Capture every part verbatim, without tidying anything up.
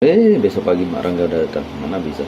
Eh, besok pagi mak Rangga udah datang. Mana bisa?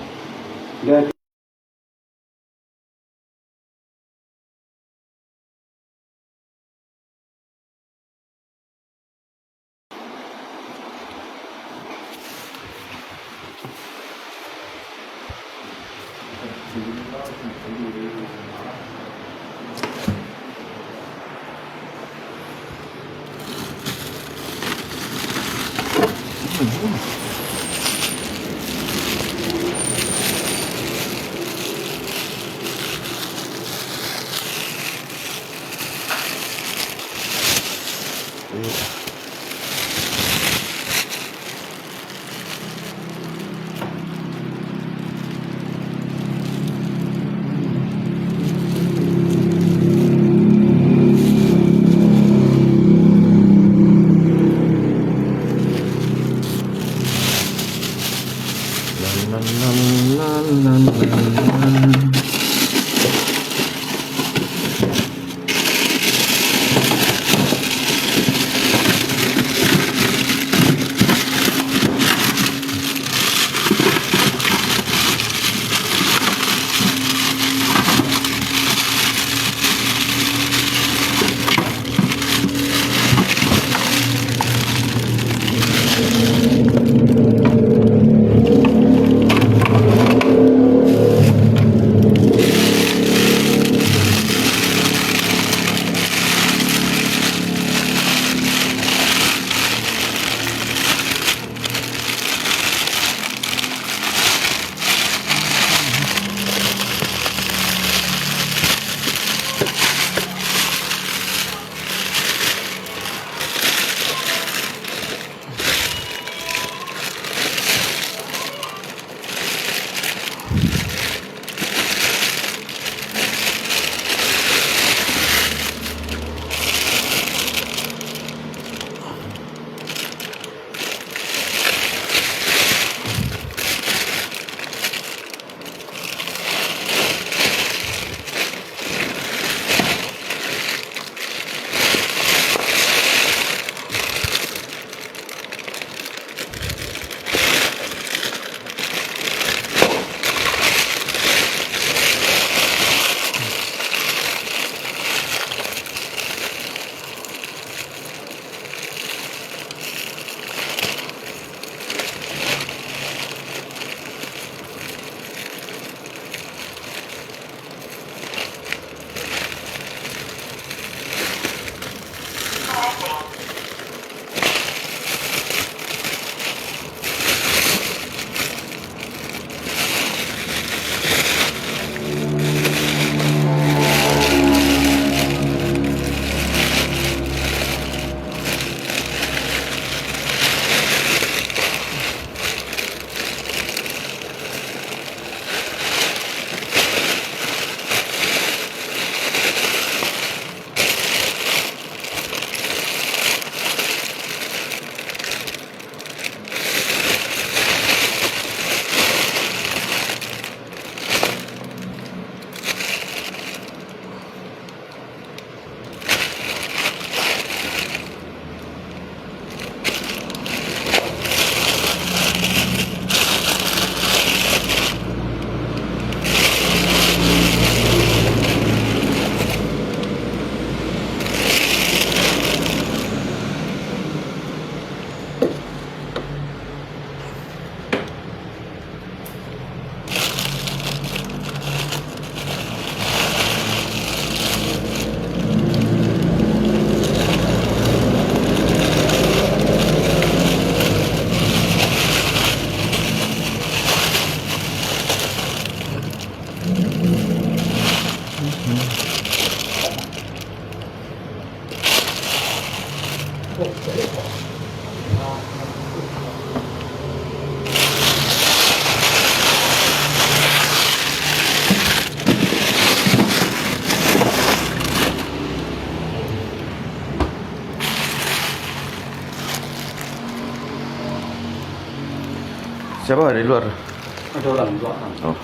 Siapa di luar? Ada orang di luar. Oh.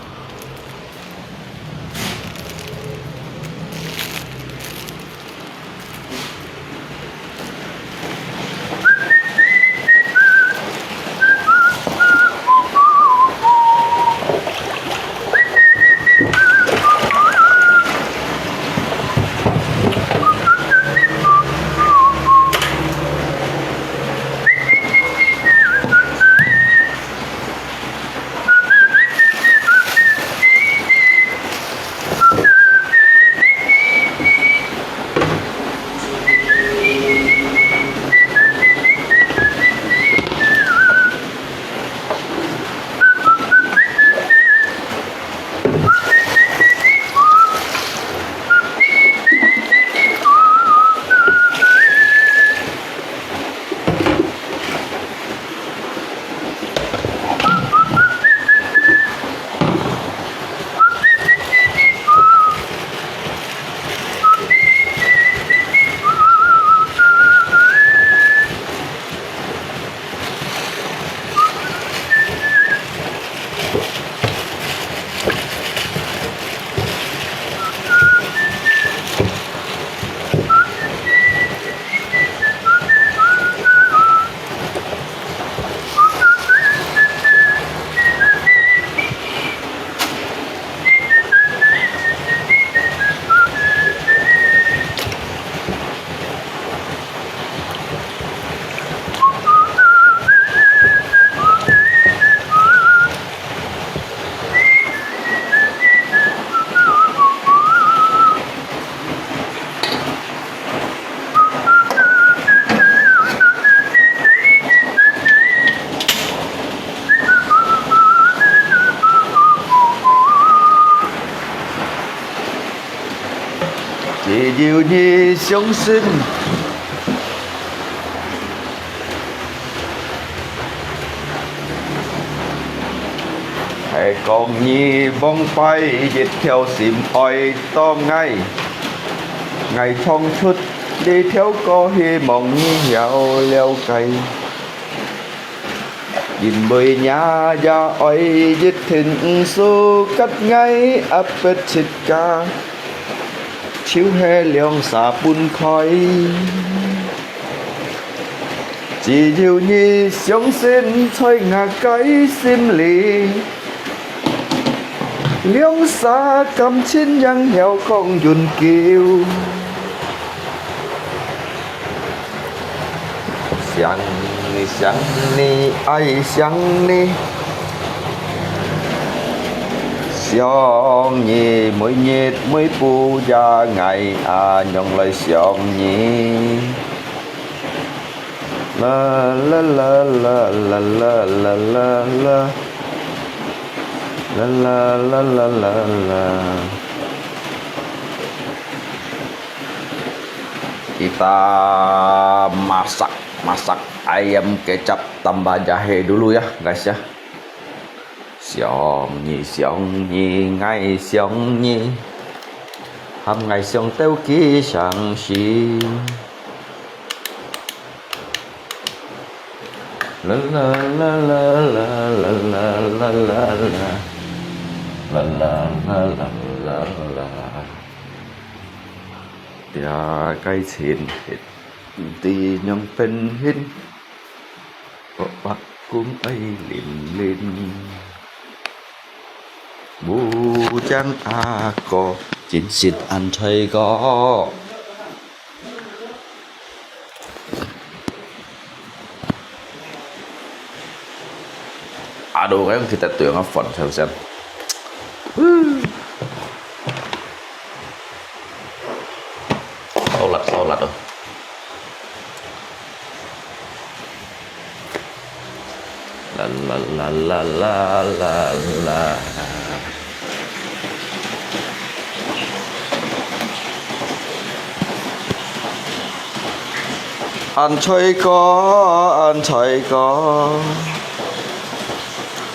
有你相信，係講你往擺一條心愛到𠊎，𠊎唱出這條歌，希望你曉了解。 因為若也愛一定毋輸，甲𠊎阿伯自家，就係兩儕分開。只有你相信在𠊎个心裡， 兩儕感情正曉講永久。想你，想你，愛想你。想你，每日每步也，𠊎啊，仰來想你。 啦啦啦啦啦啦啦啦啦，啦啦啦啦啦啦。Kita masak, masak ayam kecap tambah jahe dulu ya, guys ya. 想你，想你，𠊎想你，喊𠊎想到幾傷心。啦啦啦啦啦啦啦啦啦，啦啦啦啦啦啦。這个情形，毋知仰變形。 白白公愛玲玲，武將阿哥，真實恁衰過。Aduh，kaya kita tu yang phone selesai. Saulat, saulat tu. La la la la la la la. Ăn Choi có, ăn Choi có.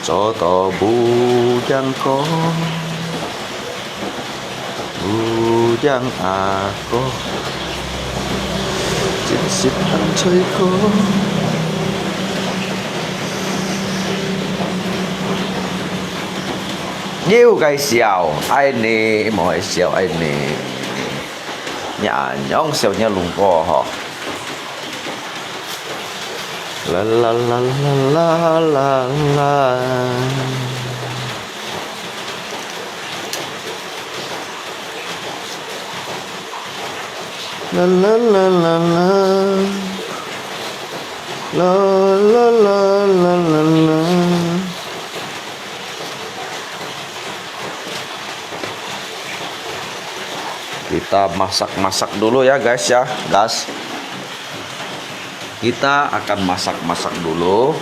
Cho tỏ bu yang có, bu yang à có. Chính sách ăn Choi có. Nhiều cái xiao, ai nè, mọi xiao ai nè. Nhà nhóm xiao nhà lùng co hò. La la la la la la la. La la la la la. La la la la la la. Kita masak-masak dulu ya, guys, ya, guys. Kita akan masak-masak dulu.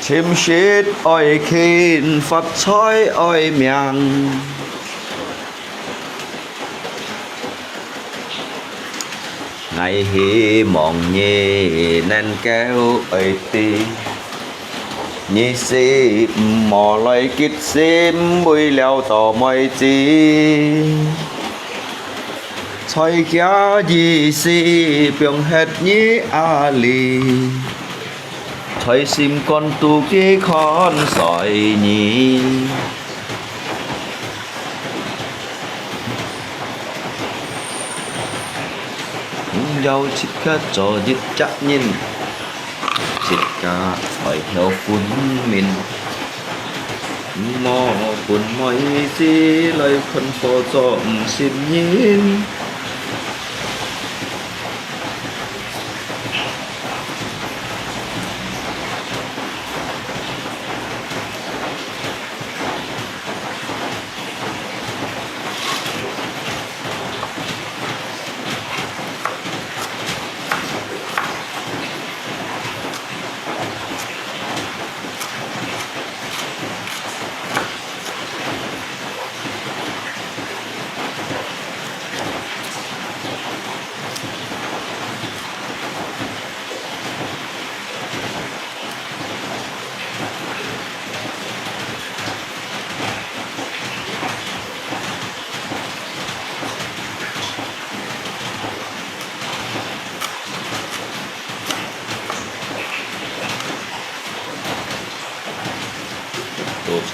Chính sách oi khin, phát soi oi miang. Ngài hy vọng nhi nên kéo ơi ti. Nhi si mò loi kít sim bùi liao tò mòi chi. Choi kia yi si piong het nhi a li. Choi sim kon tu ki khon soi nhi. Yau chit kha cho yit chak nyin. Chit kha oi hiau phun min. Mò phun moi si loi khon pho cho sim nyin.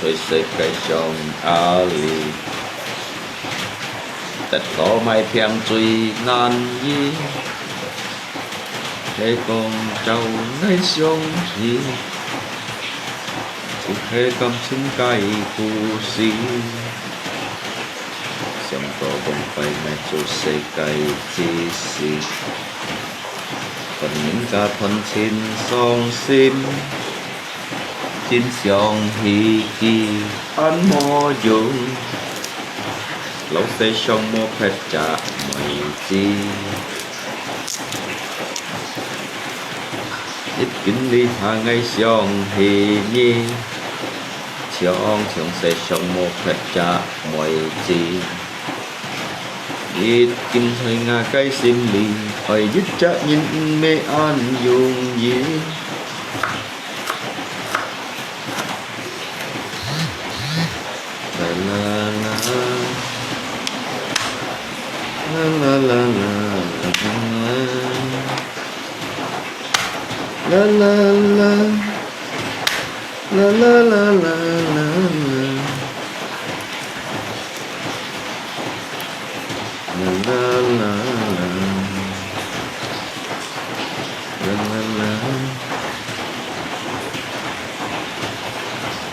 在世界上啊哩，得到麼个病最難醫？係講照𠊎想起，就係感情个故事。想到講快𠊎做世界之時， 分人家看盡傷心，盡想起佢恁無用，老世上無別隻妹子。一經你下𠊎想起你，像像世上無別隻妹子。 一經在𠊎个心裡，愛一隻人毋係恁容易。啦啦啦，啦啦啦啦，啦啦啦。 啦啦啦啦啦啦。啦啦啦啦。啦啦啦。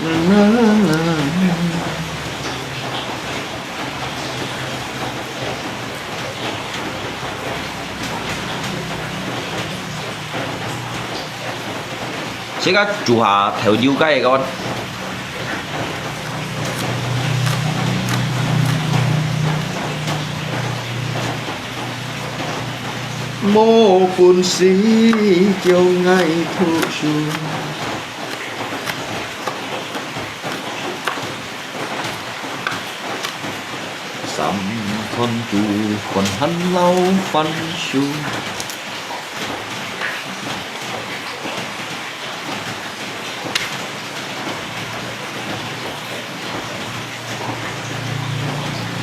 啦啦啦。 自家煮下豆油雞个。無本事叫𠊎讀書，三餐煮飯還摎番薯。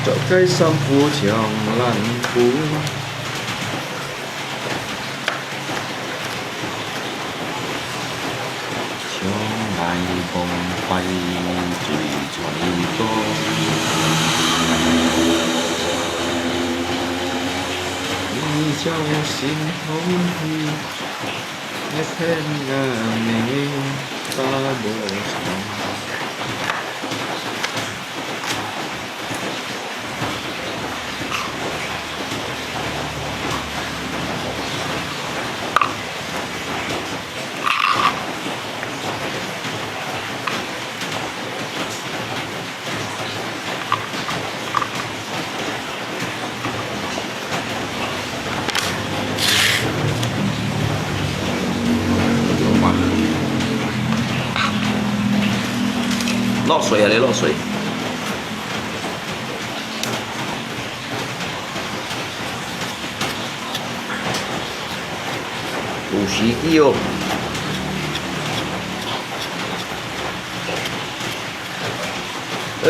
著个衫褲像爛布，像𠊎講壞最衰个。你叫我心痛去。 落水啊，你落水。有時機哦。 哎。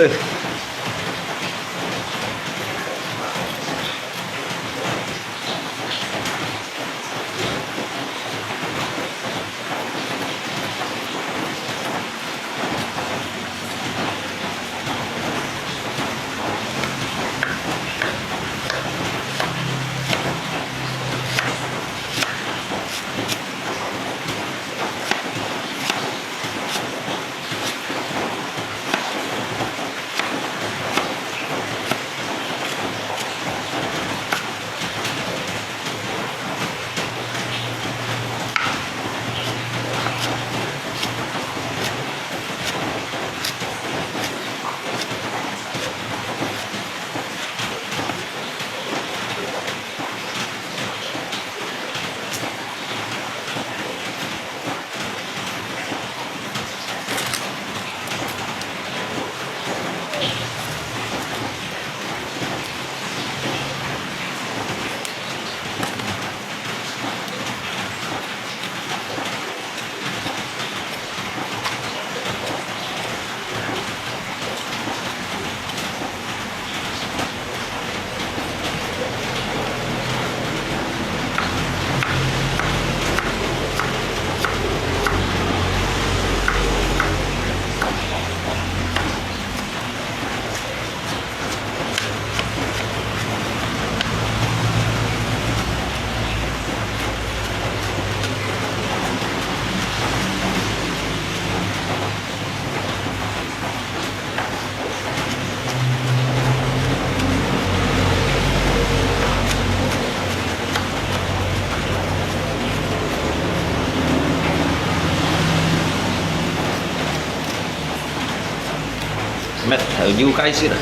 又該食啊！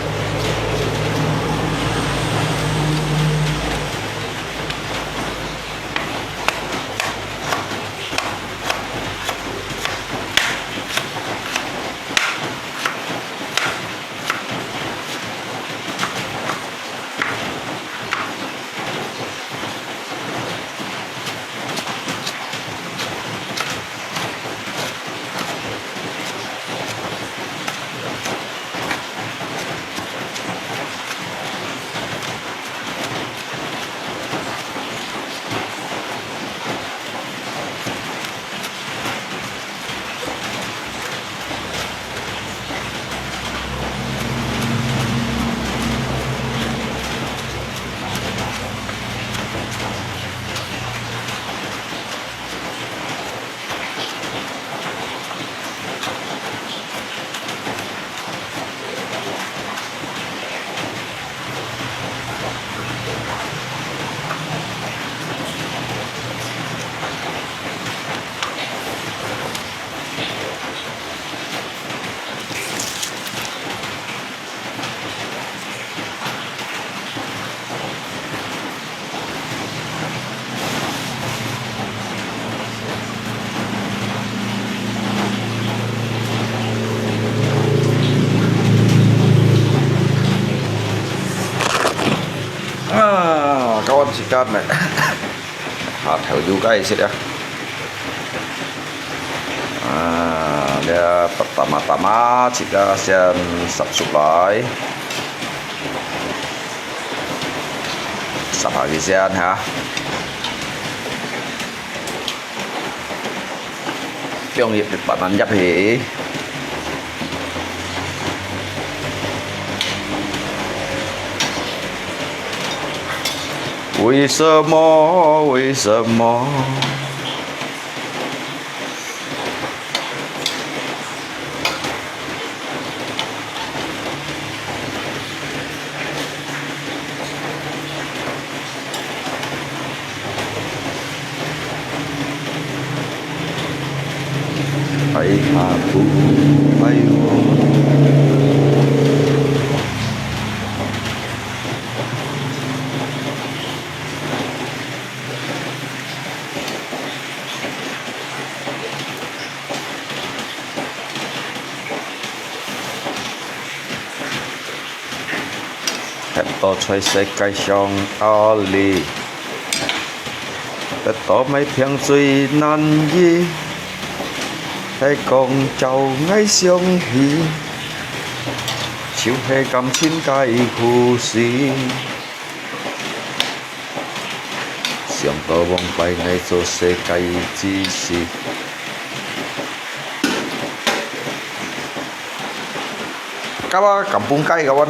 啊，今日時間呢，下晝又該食啊。啊，這pertama-tama自家先煠熟來，煠下佢先哈。 放入去，慢慢入去。為什麼？為什麼？ 哎呀，不，哎呦。 跈到在世界上啊哩，得到麼个病最難醫，係講照𠊎想起，就係感情个故事。 想到往擺𠊎做世界之時。Kawa kampung kai kawan.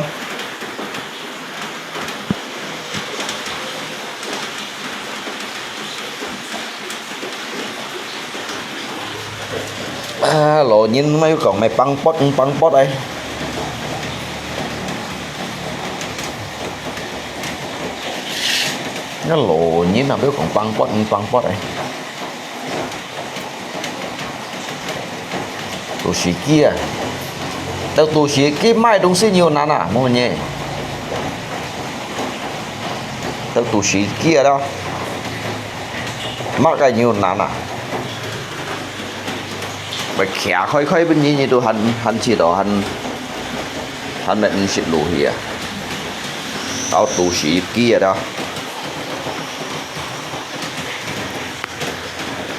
Ah, lo nyin mai kong mai pang pot, pang pot ai. Nga lo nyin am kong pang pot, pang pot ai. Tù sì kia. Tao tù sì kia mai dong si nhiều nàn à, mô nhé. Tao tù sì kia đó. Mắc cái nhiều nàn à. Phải khía khôi khôi bên nhìn nhìn tù hẳn, hẳn chỉ đó hẳn, hẳn mệt xịt lù hìa. Tao tù sì kia đó.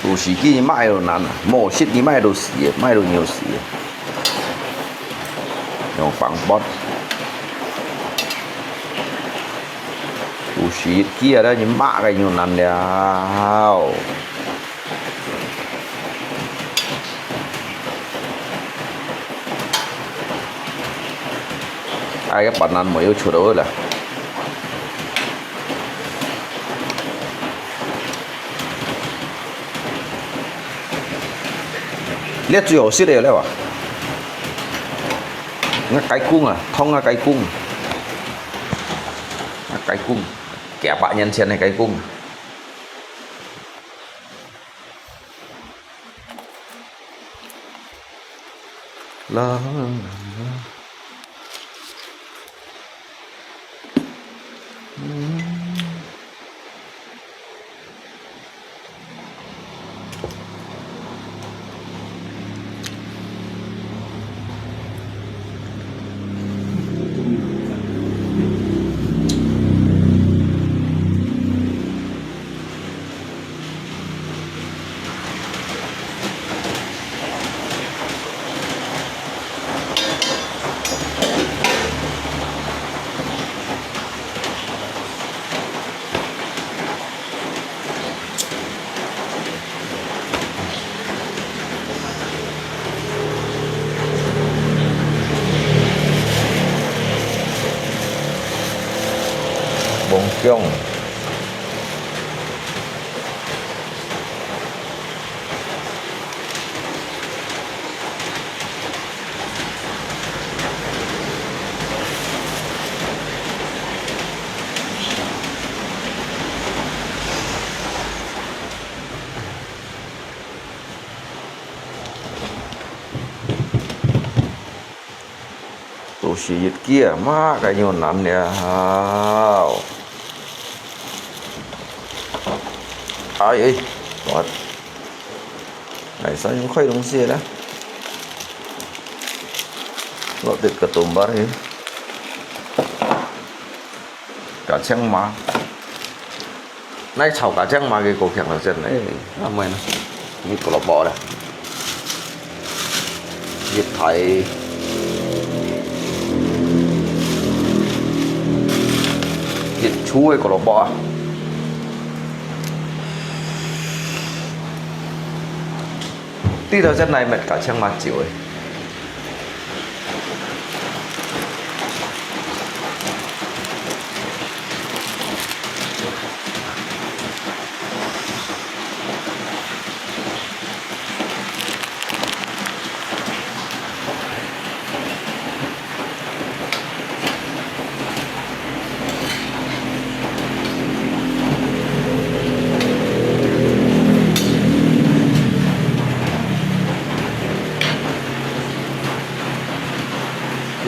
Tù sì kia mắc ai đồ nàn à. Mô xịt đi mắc ai đồ sì, mắc ai đồ nhiều sì. Yung pang pot. Tù sì kia đó, nhưng mắc cái nhiều nàn liao. Ai cái bản nàn mới yêu chuột ơi là. Lihat最好食个了啊。Nga cái cung à, thông nga cái cung. Nga cái cung. Kia bạc nhân錢个cái cung. Là, là, là. 黃薑。 都係一支啊，麼个有難了。哎，哎，我，哎，三十塊東西啦。落得个tomat去。Kacang嘛。 來炒kacang嘛，个高強了先，哎，啊，毋係啦，你胡蘿蔔啦，一大，一撮个胡蘿蔔啊。對頭先來搣kacang嘛少个。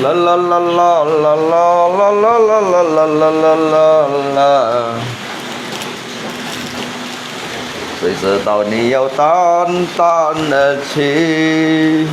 啦啦啦啦啦啦啦啦啦啦啦啦啦啦。谁知道你要淡淡的情。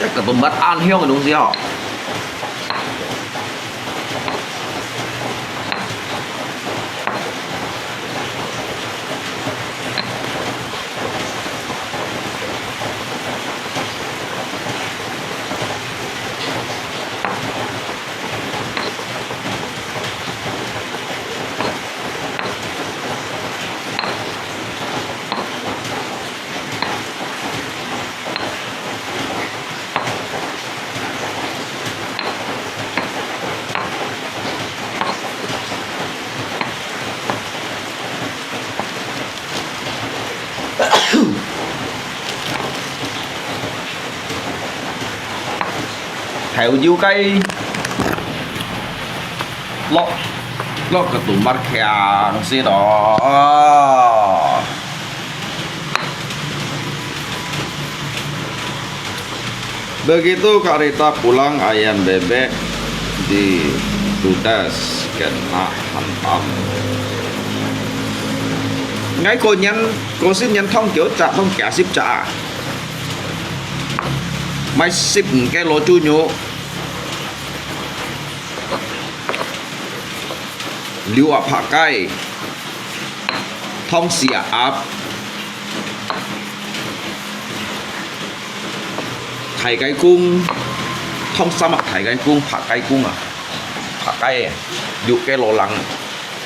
這个tomat恁香个東西哦。 豆油雞，落，落个tomat香先咯。Begitu karita pulang ayam bebek di tudas kena hantam. Ngai ko nyan, ko sim nyan thong kio cha, thong kia sip cha. Mai sip ke lo chu nyu. Liu ap phak kai, thong sia ap, thai kai kung, thong sam ap thai kai kung, phak kai kung à, phak kai, liu ke lo lang.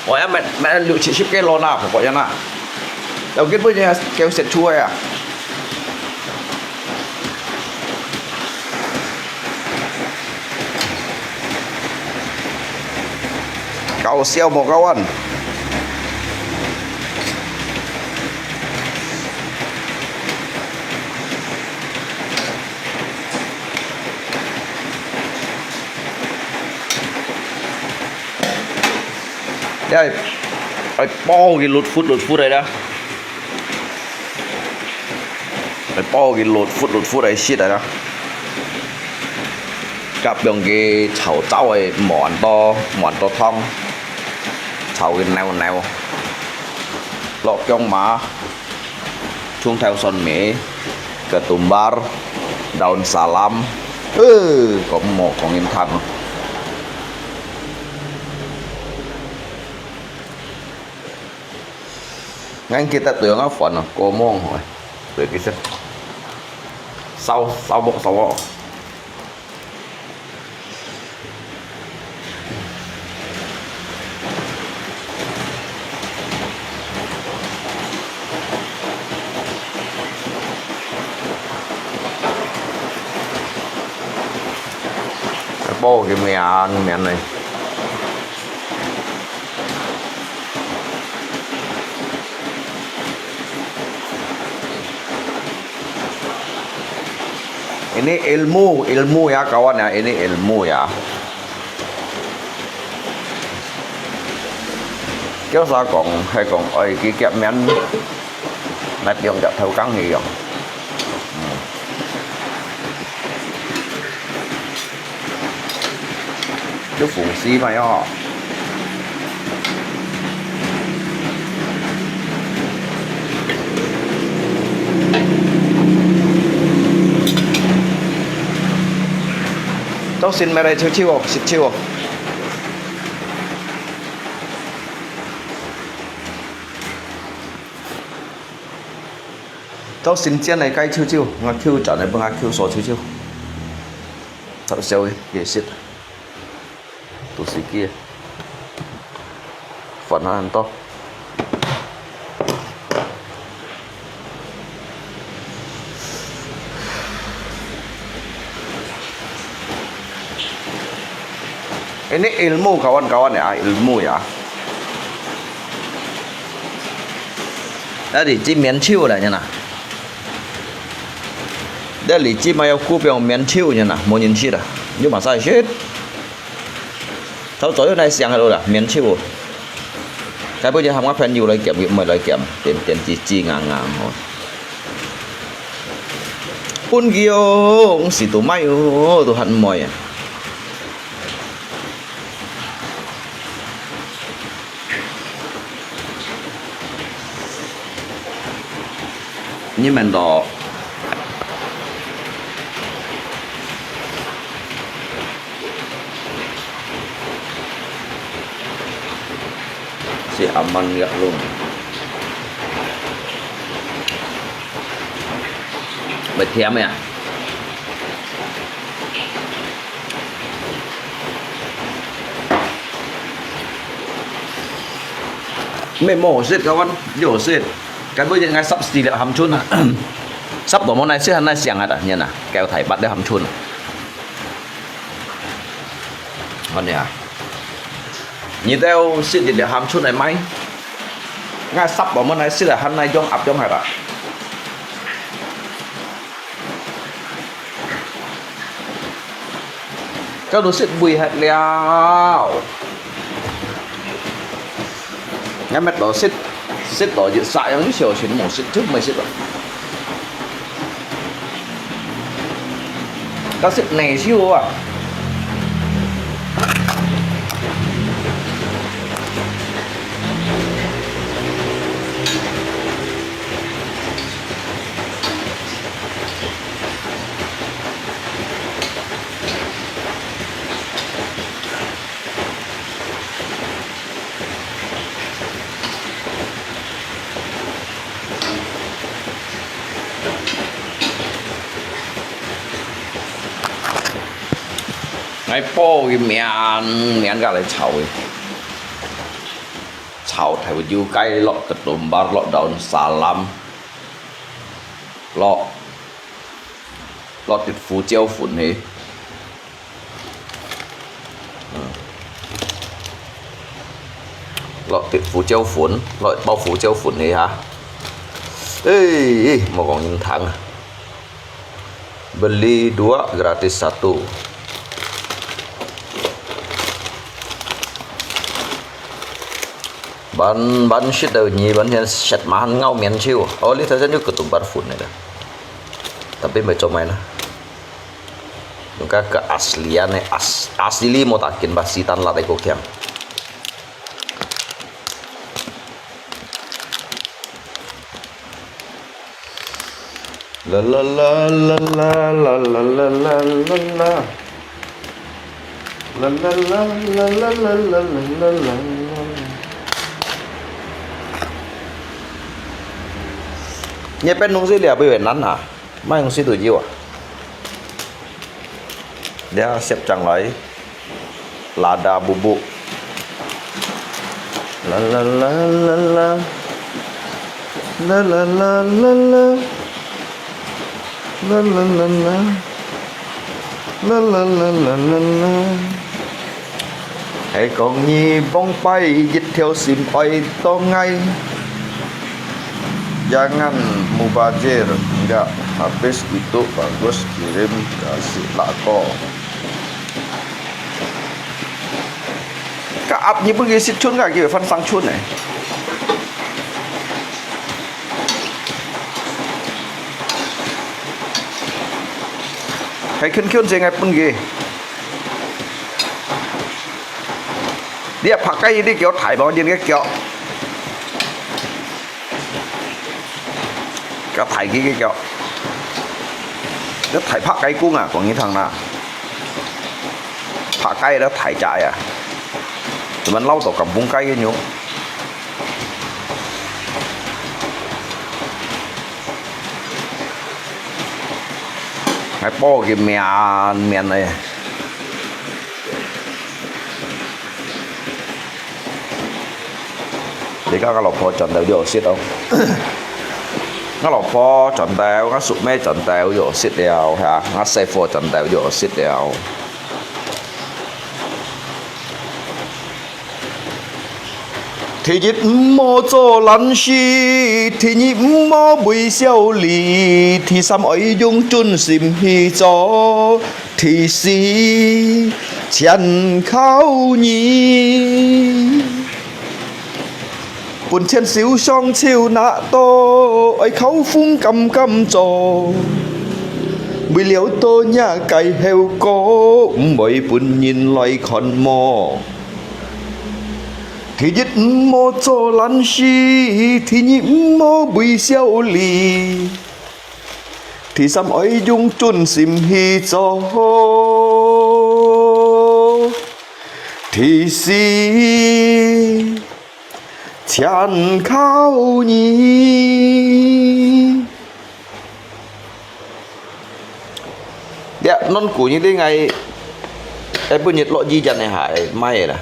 我也買，買六七十个卵啊，婆婆樣啊。有个不然叫食出来啊。搞笑無搞完。 這愛，愛爆佢熝熝熝熝來啦，愛爆佢熝熝熝熝來食來啦。佮用佢炒燥个，無恁多，無恁多湯，炒佢軟軟，落薑嫲。 蔥頭蒜尾，ketumbar，daun salam，呃，講無講人聽。𠊎記得對𠊎飯啊，過忙吼，對，其實燒，燒鑊，燒鑊。 Bố cái mì ăn miệng này. Ini ilmu, ilmu ya kawan ya, ini ilmu ya. Kios sa kong, hai kong, oi, ki kiap mian, nai piong kiap thau kang hi yong. Hmm. Chú Phùng xí mày ó. Tao xin mày đây chiêu chiêu, xin chiêu. Tao xin chiên này cái chiêu chiêu, ngã khiu chả này bưng ngã khiu sò chiêu chiêu. Thảo xéo kì xịt. Tụ sĩ kia. Phần ăn to. Ini ilmu kawan-kawan ya, ilmu ya. Tadi ci mian chiu lah nyana. Tadi ci mayo ku piong mian chiu nyana, mo nyin chi lah. Nyu masa shit. Tau tau yau nai siang halo lah, mian chiu. Kai bu je ham ngah phen yu lai kiam, yu mai lai kiam, tian tian ci ci ngang ngang ho. Pun kio, ung si tu mai u, tu han moi. Ni men do. Si aman ngak lung. Bật thiam ya. Mẹ mổ xịt các bạn, dỗ xịt. Cái bữa giờ ngay sắp xì lẹ hầm chun à. Sắp tổ món này xịt hẳn này siang à, nhìn à, kéo thảy bắt để hầm chun à. Hòn nè. Nyi teo sit yit le ham chun ai mai. Ngai sap bo mon ai sit ai han nai jong ap jong hai ba. Kau du sit bui hai liao. Ngai met do sit, sit do yit sa yang ni siu sin mo sit tu mai sit do. Kau sit nei siu ah. Ngai po cái mian, mian gà lai chảo cái. 炒豆油雞，落ketumbar，落daun salam，落，落滴胡椒粉去。嗯。落滴胡椒粉，落一包胡椒粉去哈。哎，哎，莫講人聽啊。 Beli dua gratis satu. Ban, ban sit tau nyi, ban sian set mahan ngau mian ciu. Oh, li thasen yu ketumbar fun ni dah. Tapi mai comai nah. Nungka keaslian ni, as, asli mo takin basi tan lat eko kiam. La la la la la la la la la la. La la la la la la la la la la. Nyepen nungsi lia bui nan ha. Mai nungsi tu jiu ah. Lia siap chang lai. Lada bubuk. La la la la la. La la la la la. La la la la. La la la la la la. Hãy講你往擺一條心愛到𠊎。Jangan mubazir, nggak habis itu bagus kirim kasih lako. Ka ap ni pun ki sit chun ka ki fan sang chun eh. Hãy khuyên khuyên dễ ngay pun ki. Đi ap phak kai đi kiểu thải bao nhiêu cái kiểu. Kéo thải kì, kéo kéo. Kéo thải phak kai kung à, Quảng Ngãi thẳng nà. Phak kai đó thải chạy à. Tụi mình lau tổ cầm bung kai cái nhú. Ngay bó cái miền, miền này. 而家𠊎老婆轉到呢度食哦。𠊎老婆轉到，𠊎叔姆轉到呢度食了，嚇，𠊎細伙轉到呢度食了。第一，毋好做懶尸；第二，毋好為小利；第三，愛用盡心去做。 第四，全靠你。分錢手上就拿到，愛靠風敢敢做。為了到若个後果，毋會分人來看無。第一，毋好做懶尸；第二，毋好為小利。 第三，愛用盡心去做。第四，全靠你。這軟骨你這𠊎，這本日落雨天个還賣啦。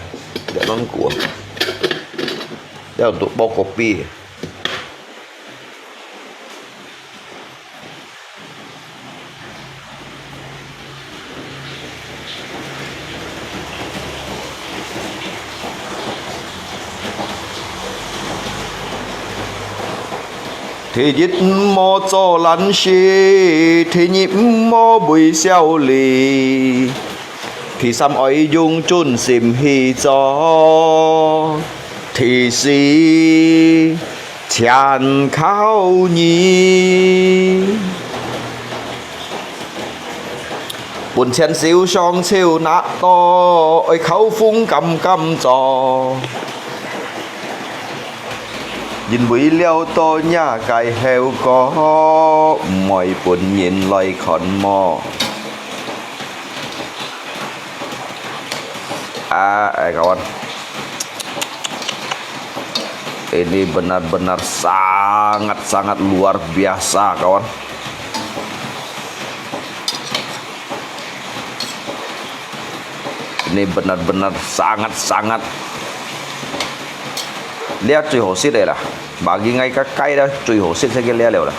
這軟骨，這都包kopi。 第一，毋好做懶尸；第二，毋好為小利；第三，愛用盡心去做；第四， 全靠你。分錢手上就拿到，愛靠風敢敢做。因為了到若个後果，毋會分人來看無。 Ah, eh, kawan. Ini benar-benar sangat-sangat luar biasa, kawan. Ini benar-benar sangat-sangat 這最好食个啦，麻仁𠊎个雞咧最好食，食个這了啦。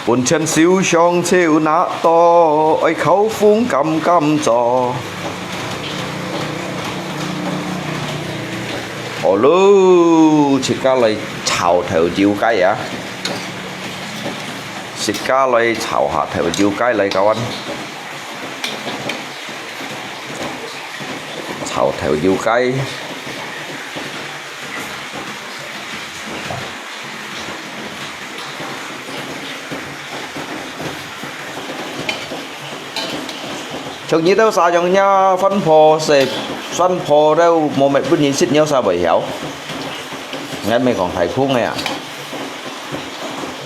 本錢手上就拿到，愛靠風敢敢做。好咯，自家來炒頭油雞啊！ 自家來炒下頭油雞來搞啊！炒頭油雞。像你兜儕樣呀，番婆食，番婆都無搣分你食，你有儕會曉？𠊎毋係講大空个啊！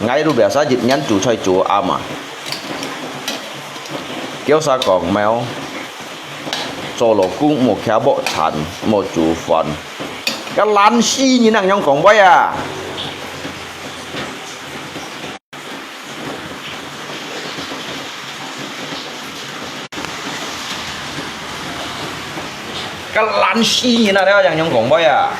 𠊎都biasa一年煮菜煮暗啊。叫儕講咩哦？做老公莫徛無餐，莫煮飯。該懶尸人仰樣講話啊！該懶尸人啊，你仰樣講話啊！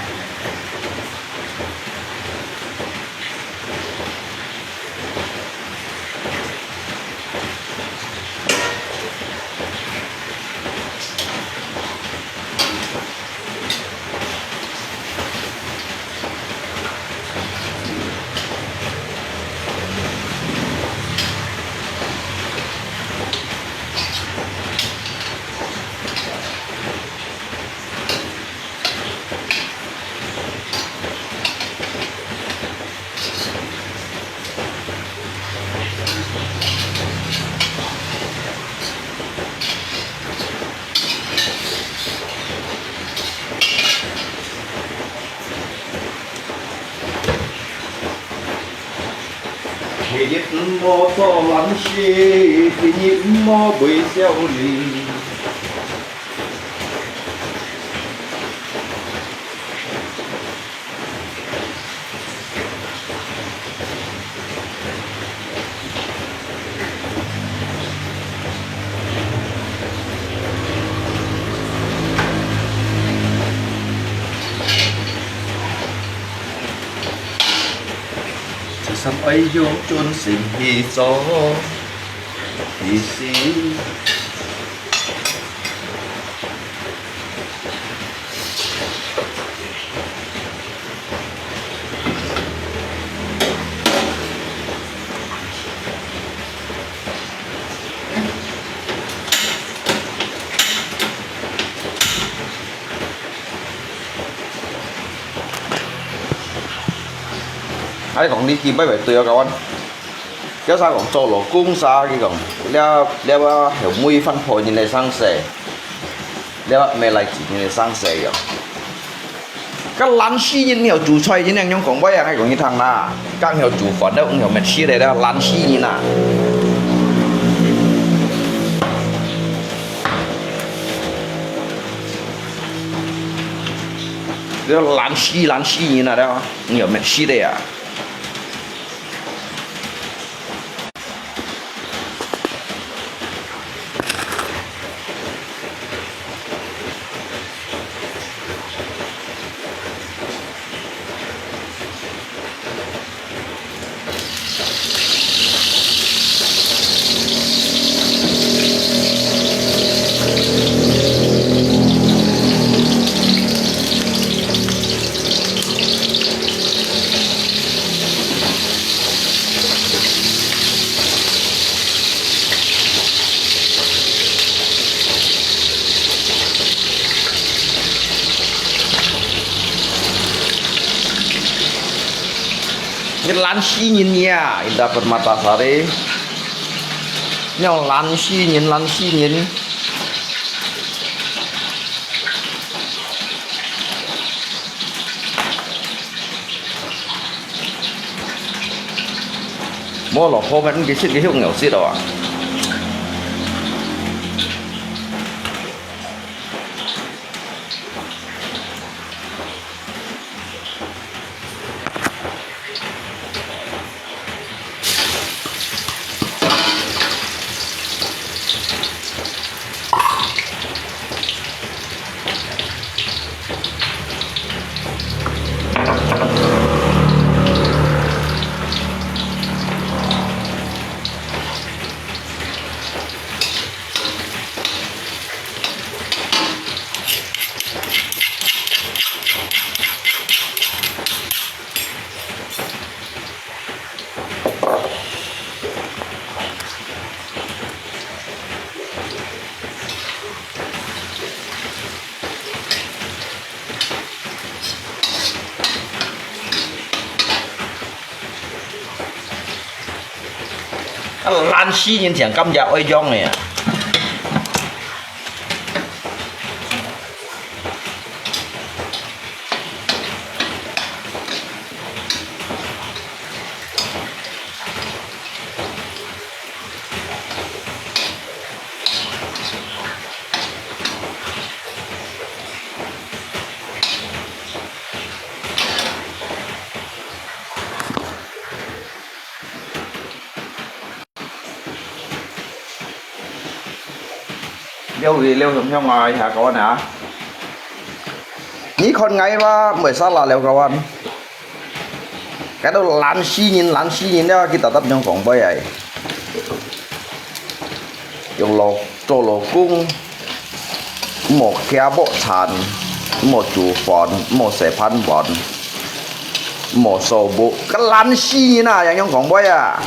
第一毋好做懶尸，第二毋好袂少年。 一心愛用盡心去做，去死。 𠊎講你去買買對啊，kawan。 叫儕講做老公儕，佢講，這，這啊，後尾番婆人來生事，這啊，無來自人來生事樣。該懶尸人，你曉煮菜，人仰樣講話啊，𠊎講你聽啦，該曉煮飯都毋曉搣事咧，這懶尸人啊！這懶尸，懶尸人啊，這毋曉搣事咧啊！ 你懶尸人呀，Indah Permatasari。你懶尸人，懶尸人。 無落好，佢食，佢休牛舌啊！懶尸人像甘蔗愛用个啊！料理料香香啊，一下搞完啊！你看𠊎嘛，毋會沙拉了搞完。該兜懶尸人，懶尸人了，佢搭搭樣講話啊！用老做老公，莫徛無產，莫煮飯，莫洗盤碗，莫掃屋，該懶尸人啊，樣樣講話啊！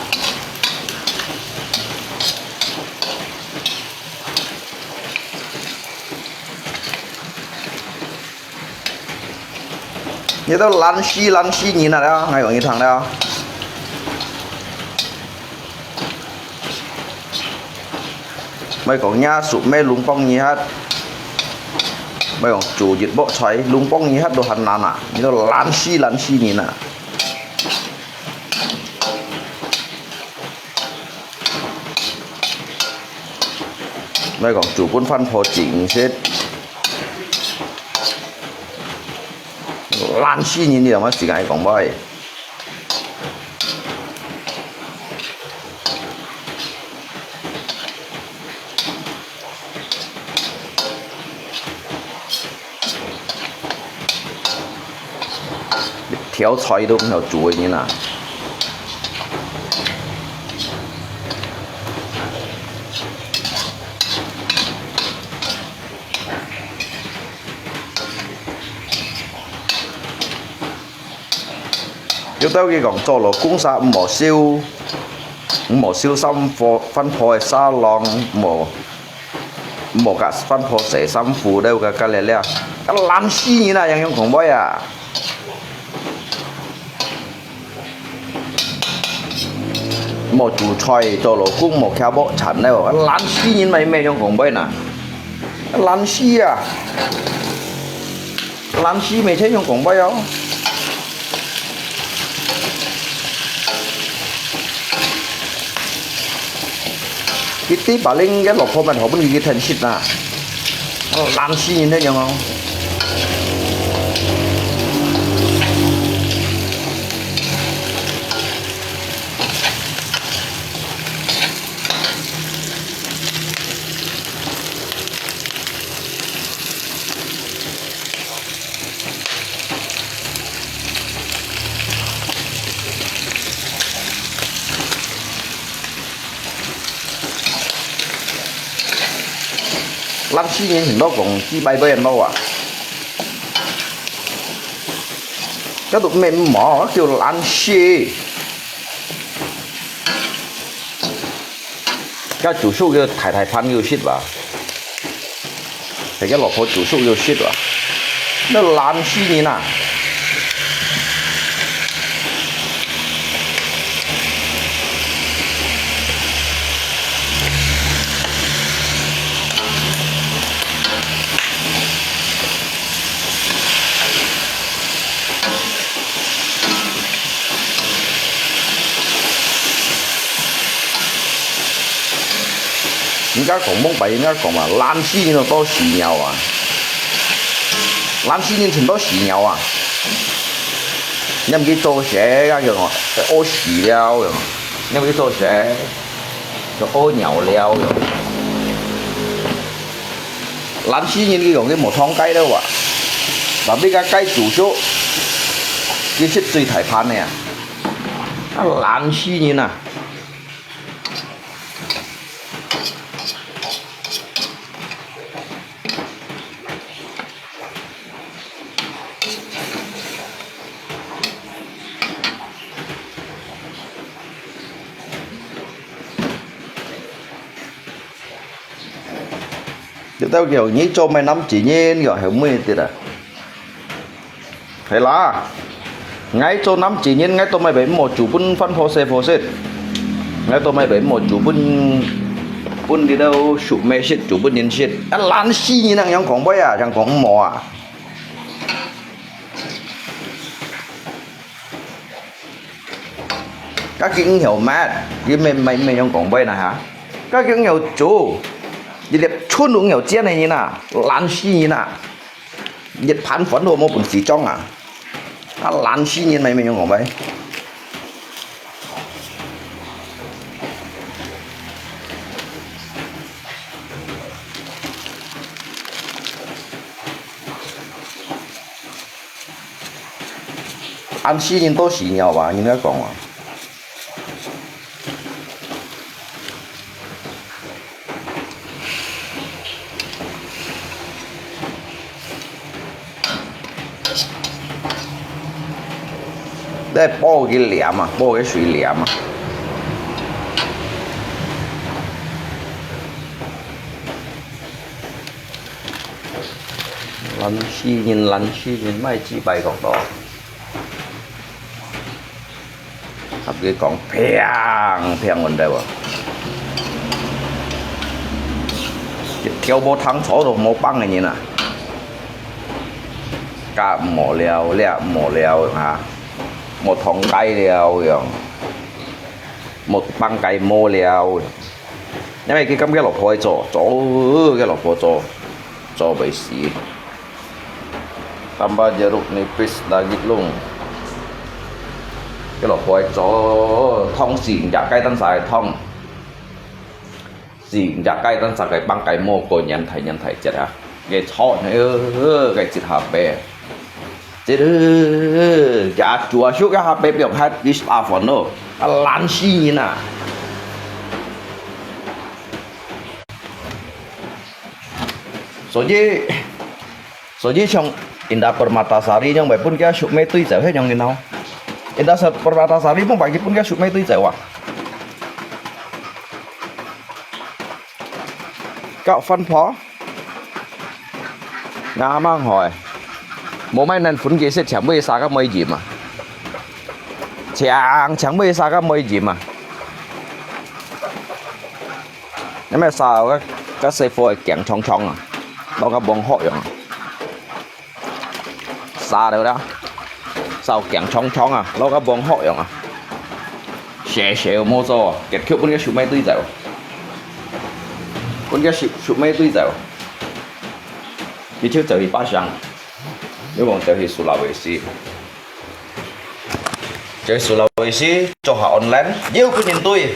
你兜懶尸懶尸人啊了，𠊎講你聽了。莫講若叔姆攏幫你歇，莫講煮一鑊菜攏幫你歇都還難啊！你兜懶尸懶尸人啊！ 莫講煮分番婆整食，懶尸人，你兩個時間講話。 一條菜都毋曉煮个人啊！有兜佢講做老公儕毋好收，毋好收衫褲，番婆个沙龍，毋好 莫佮番婆洗衫褲了，該該了了，該懶尸人啊，樣樣講話啊！莫煮菜做老公，莫徛無產了，該懶尸人嘛，乜樣講話呢？該懶尸啊！ 懶尸乜係樣講話哦。佢知把令个老婆們好分佢去吞食啊，懶尸人恁樣哦。 懶尸人很多講，幾百個人咯啊！該都毋係毋好，該叫懶尸。 該煮熟个大大盤又食吧，該个老婆煮熟又食吧，該懶尸人啊！ 人家講，往擺人家講嘛，懶尸人哦，多屎尿啊！懶尸人全多屎尿啊！你毋去做事，該叫哦，屙屎了，你毋去做事，就屙尿了。 懶尸人佢講佢無通街了啊，tapi該該煮熟，佢食最大盤个啊，啊懶尸人啊！ 有兜講你做麼个男子人，講係毋會得啊？係啦，𠊎做男子人，𠊎做麼个毋好煮分番婆細婆食？ 𠊎都買來無煮分，分這兜叔姆食，煮分人食。啊，懶死人啊，仰講話啊，仰講無啊？家己毋曉搣，你乜，乜，乜仰講話啦哈？家己毋曉煮，一粒春都毋曉煎个人啊，懶死人啊！ 一盤飯都無本事裝啊！啊，懶死人，乜，乜仰講話？恁死人都死了吧，應該講啊。 來煲佢涼啊，煲佢水涼啊。懶死人，懶死人，莫幾擺講到。 合佢講，砰，砰，穩得無？一條無通坐都無幫个人啊！甲無了，了無了啊！無通街了樣，無幫街無了。因為佢感覺老婆做，做，佢老婆做，做袂死。 Tambah jeruk nipis lagi lung. Cái lò phôi cho thông xì nhạc cái tấn xài thông. Xì nhạc cái tấn xài cái băng cái mô cô nhắn thầy nhắn thầy chết hả? Cái chó này, cái chết hả bé. Chết ư, ya chùa xuống cái hả bé, biểu hát đi xa phần đó. Cái lăn xì nhìn à. 所以，所以像人家Permatasari樣，會分佢叔姆對照，係樣个喏。人家Permatasari，毋係佢分佢叔姆對照啊。搞飯婆，啱啱好誒，無買恁分佢食，全部沙个妹鹽啊，全全部沙个妹鹽啊。 你咪煠个，个細火會驚嗆嗆啊，摎个黃殼樣啊。煠了啦，煠驚嗆嗆啊，摎个黃殼樣啊。謝謝無做，結局分个叔姆對照，分个叔叔姆對照，你就走去巴生，你望走去Sulawesi，走去Sulawesi做下online，又分人對。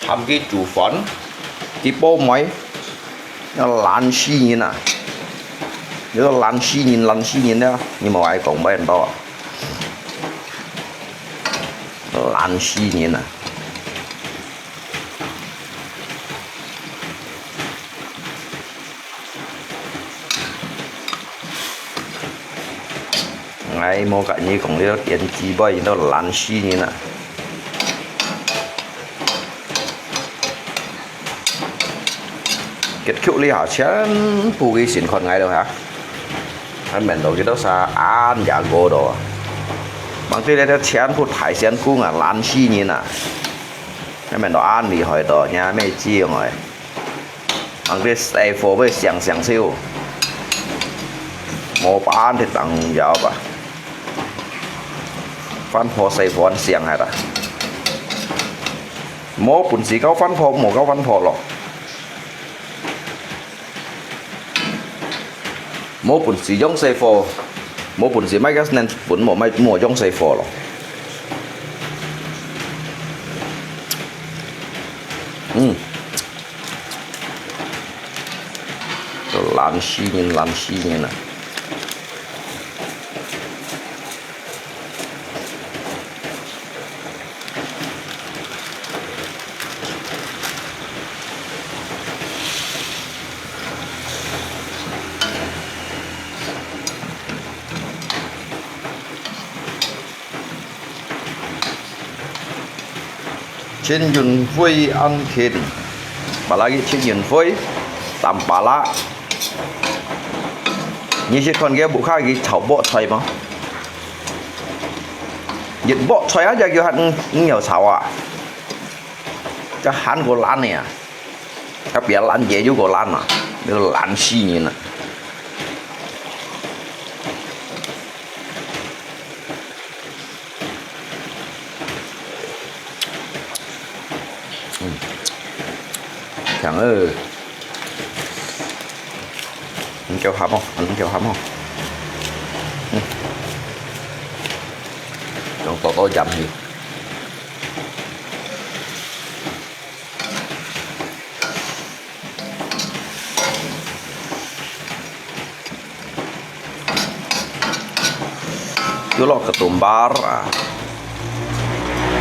喊佢煮飯，佢煲糜，要懶死人啊！你說懶死人，懶死人啊，你莫愛講話恁多啊！懶死人啊！𠊎無甲你講，你都點雞排，你都懶死人啊！結局你下全部佢先看𠊎了哈！還面到幾多儕恁也過到啊！望對這條全部大仙公啊，懶死人啊！ 你面到恁厲害到，你還沒機會。人个師傅會想想手，無辦法當要吧。番婆師傅很想害啦。無本事搞番婆，無搞番婆咯。 無本事用細火，無本事買个能本無買無用細火咯。嗯，懶死人，懶死人啊！陳雲輝恁慶，巴拉佢陳雲輝，淡巴拉。你識看佢屋下佢炒菠菜無？一菠菜啊，就叫佢五，五葉炒啊，就還過爛个啊，特別爛嘢又過爛啊，你爛死人啊！ 嗯，香哦。你叫合哦，你叫合哦。嗯。用多多鹽去。 又落ketumbar啊，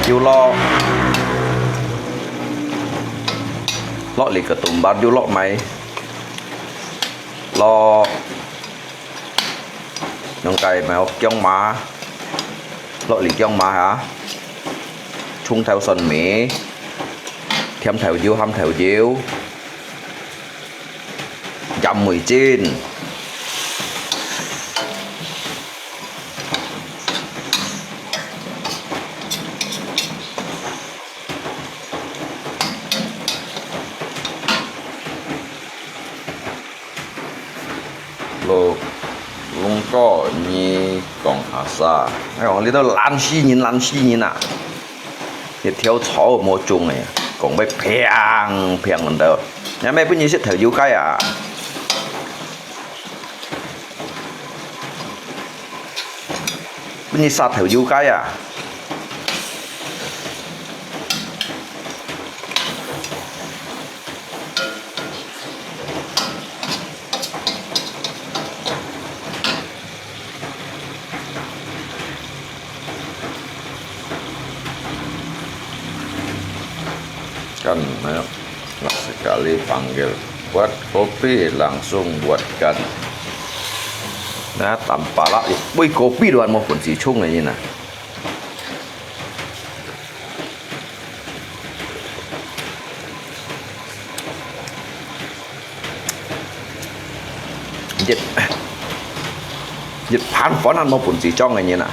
又落，落哩ketumbar又落米，落，用該咩薑嫲，落哩薑嫲哈，蔥頭蒜尾，甜豆油、鹹豆油。 飲味精。Lo，龍哥，你講阿啥？哎喲，你都懶死人，懶死人啊！ 一條草無種个，講會平平个，也毋分你食豆油雞啊！分你殺豆油雞啊！ Kan, ayo, nasi kari panggil. Buat kopi langsung buatkan. Nah, tanpa lah, weh, kopi tuan mau pun si chung aja nah. 一，一盤飯還無分佢裝个人啊！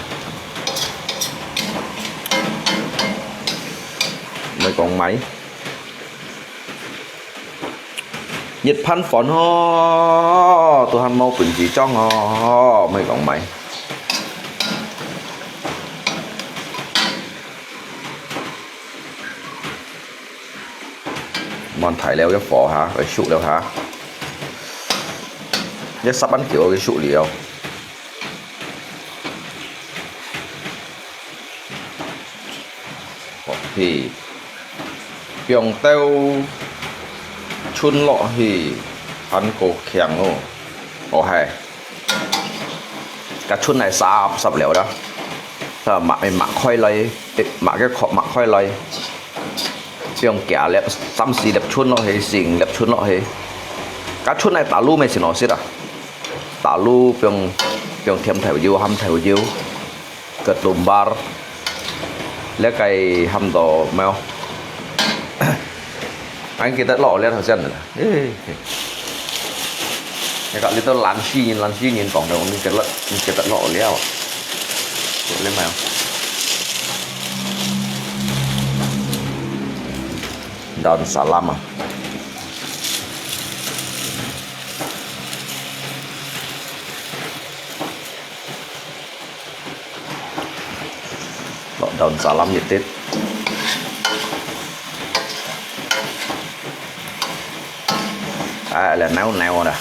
毋係講買，一盤飯哦，都還無分佢裝哦，毋係講買。 慢大了个火哈，愛熟了哈。這十分久个熟了。落去，放兜春落去，還過強哦。哦嗨。 該春來煠煠了啦，啊，擘，擘開來，擘个殼擘開來，放幾粒，三四粒春落去，四五粒春落去。該春來打滷乜先好食啊，打滷放，放甜豆油、鹹豆油，ketumbar，這个鹹到無有？ 還記得落了頭先啦。誒，你看，你都懶死人，懶死人講了，你記得，你記得落了。落了沒有？Daun salam啊。 落daun salam一滴。哎，來扭扭啦。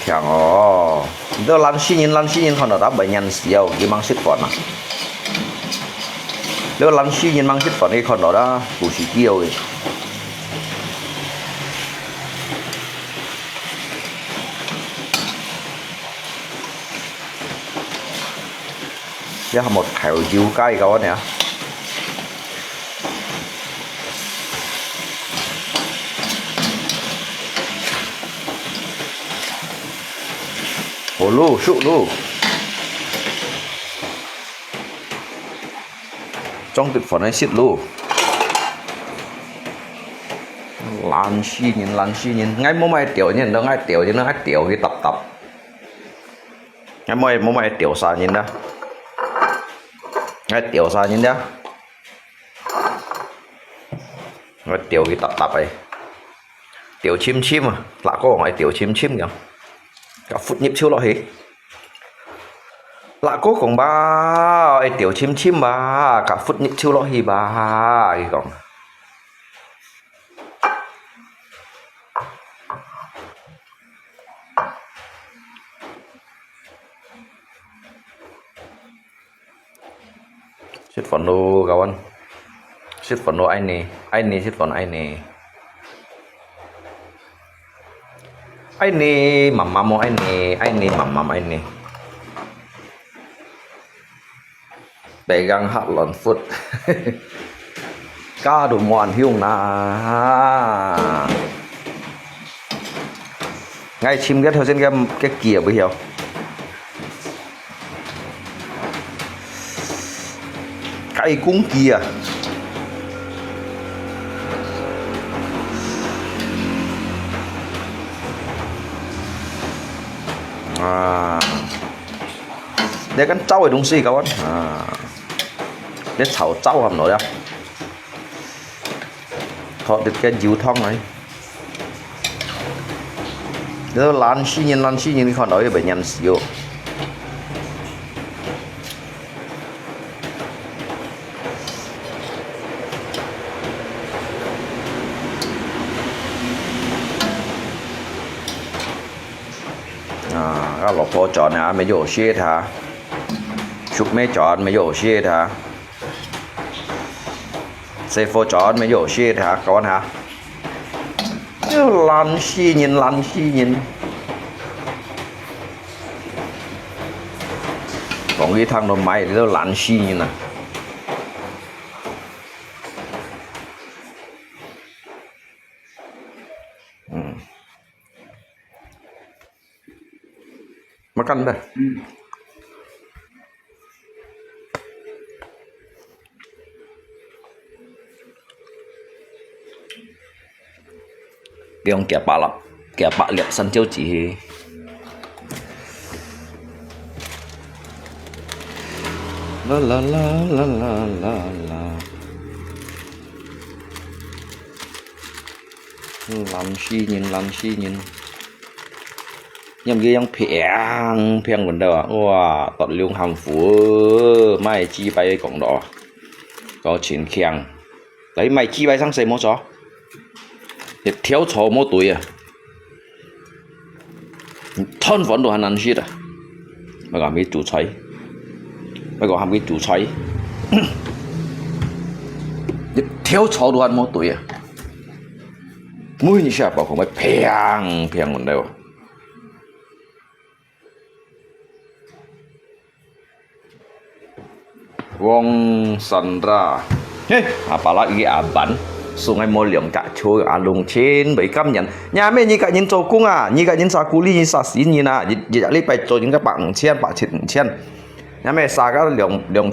強哦！你都懶死人，懶死人看到打白眼死哦，佢吂食飯啊！你都懶死人吂食飯，你看到啦，不是叫个。 這還無豆油雞个呢。好咯，熟咯。裝得放來食咯。懶尸人，懶尸人，𠊎無買條人，𠊎條人，𠊎條佢搭搭。𠊎無，無買條殺人啦。𠊎條殺人啦。𠊎條佢搭搭个。條深深啊，辣哥講愛條深深樣，甲拂入手落去。 辣哥講吧，愛條深深吧，甲拂入手落去吧，佢講。食飯咯，kawan。食飯咯，愛你，愛你，食飯愛你。 愛你，媽媽無愛你，愛你，媽媽愛你。Pegang hak lon food。Ka都無恁香啦。𠊎尋个頭先个，个雞啊，毋曉。 雞公雞啊！啊，這跟燥个東西，kawan。啊，這炒燥還無了。 熝一个油湯來。這懶尸人，懶尸人，你看到又被黏死哦。啊，啊，老婆轉啊，沒有歇他。叔妹轉，沒有歇他。 師傅轉，沒有歇他，kawan哈。這懶尸人，懶尸人。講佢聽到買，這懶尸人啊。嗯。 Makan dah. Hmm. Piong kia pala, kia pa liap san chiu chi hi. La la la la la la la. Lam si nyin, lam si nyin. Nhâm ye yang phiang phiang vần đầu à. Wow, tot liung hàm phủ, mai chi bai kong đó. Có chín khiang. Đấy, mai chi bai sang sài mô chó. Để thiếu chó mô túi à. Thon phấn đồ hàn ăn shit à. Mai có hàm cái chủ xoay. Mai có hàm cái chủ xoay. Để thiếu chó đồ hàn mô túi à. Mũi ni siapa kong mai phiang phiang vần đầu. Wong Sandra. Hê, apalagi aban. Sungai Mulyong cak chua alung chin, bai kam nyan. Nya me ni ka nyin cho kung a, ni ka nyin sa kuli, nyin sa sin nyin a, ni, ni li pai cho nyin ka bak nyin chian, bak chin nyin chian. Nya me sa ka liong, liong,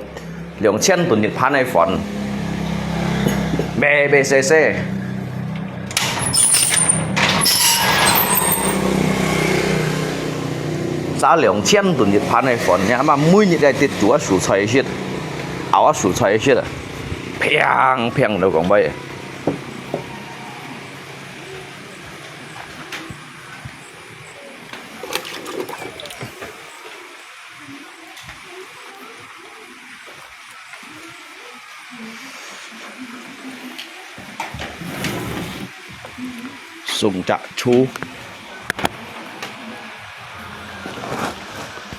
liong chian tun nyin pan ai fon. Be, be se se. Sa liong chian tun nyin pan ai fon, nya ma mui nyin ai tit chu a su choi shit. Ao a su choi shit. Phiang, phiang lo kong bai. Sung chak chu.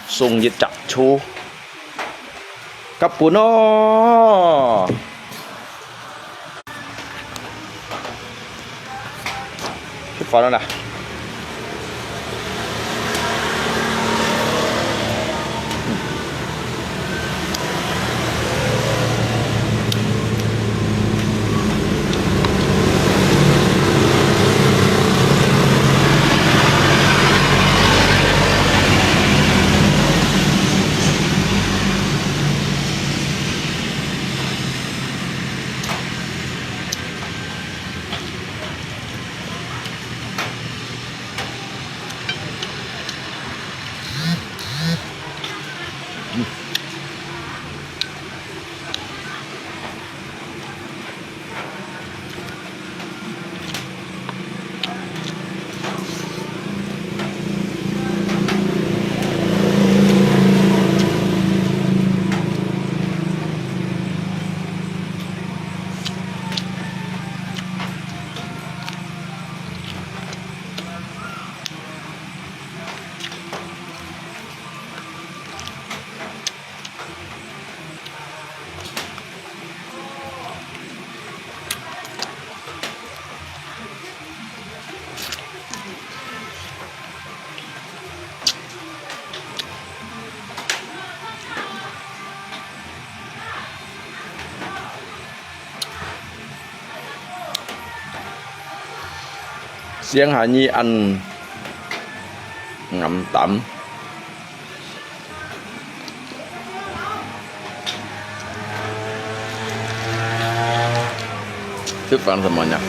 Sung yit chak chu. Kap pun o. Phản nè. 想下你恁暗淡。吃饭什么呢？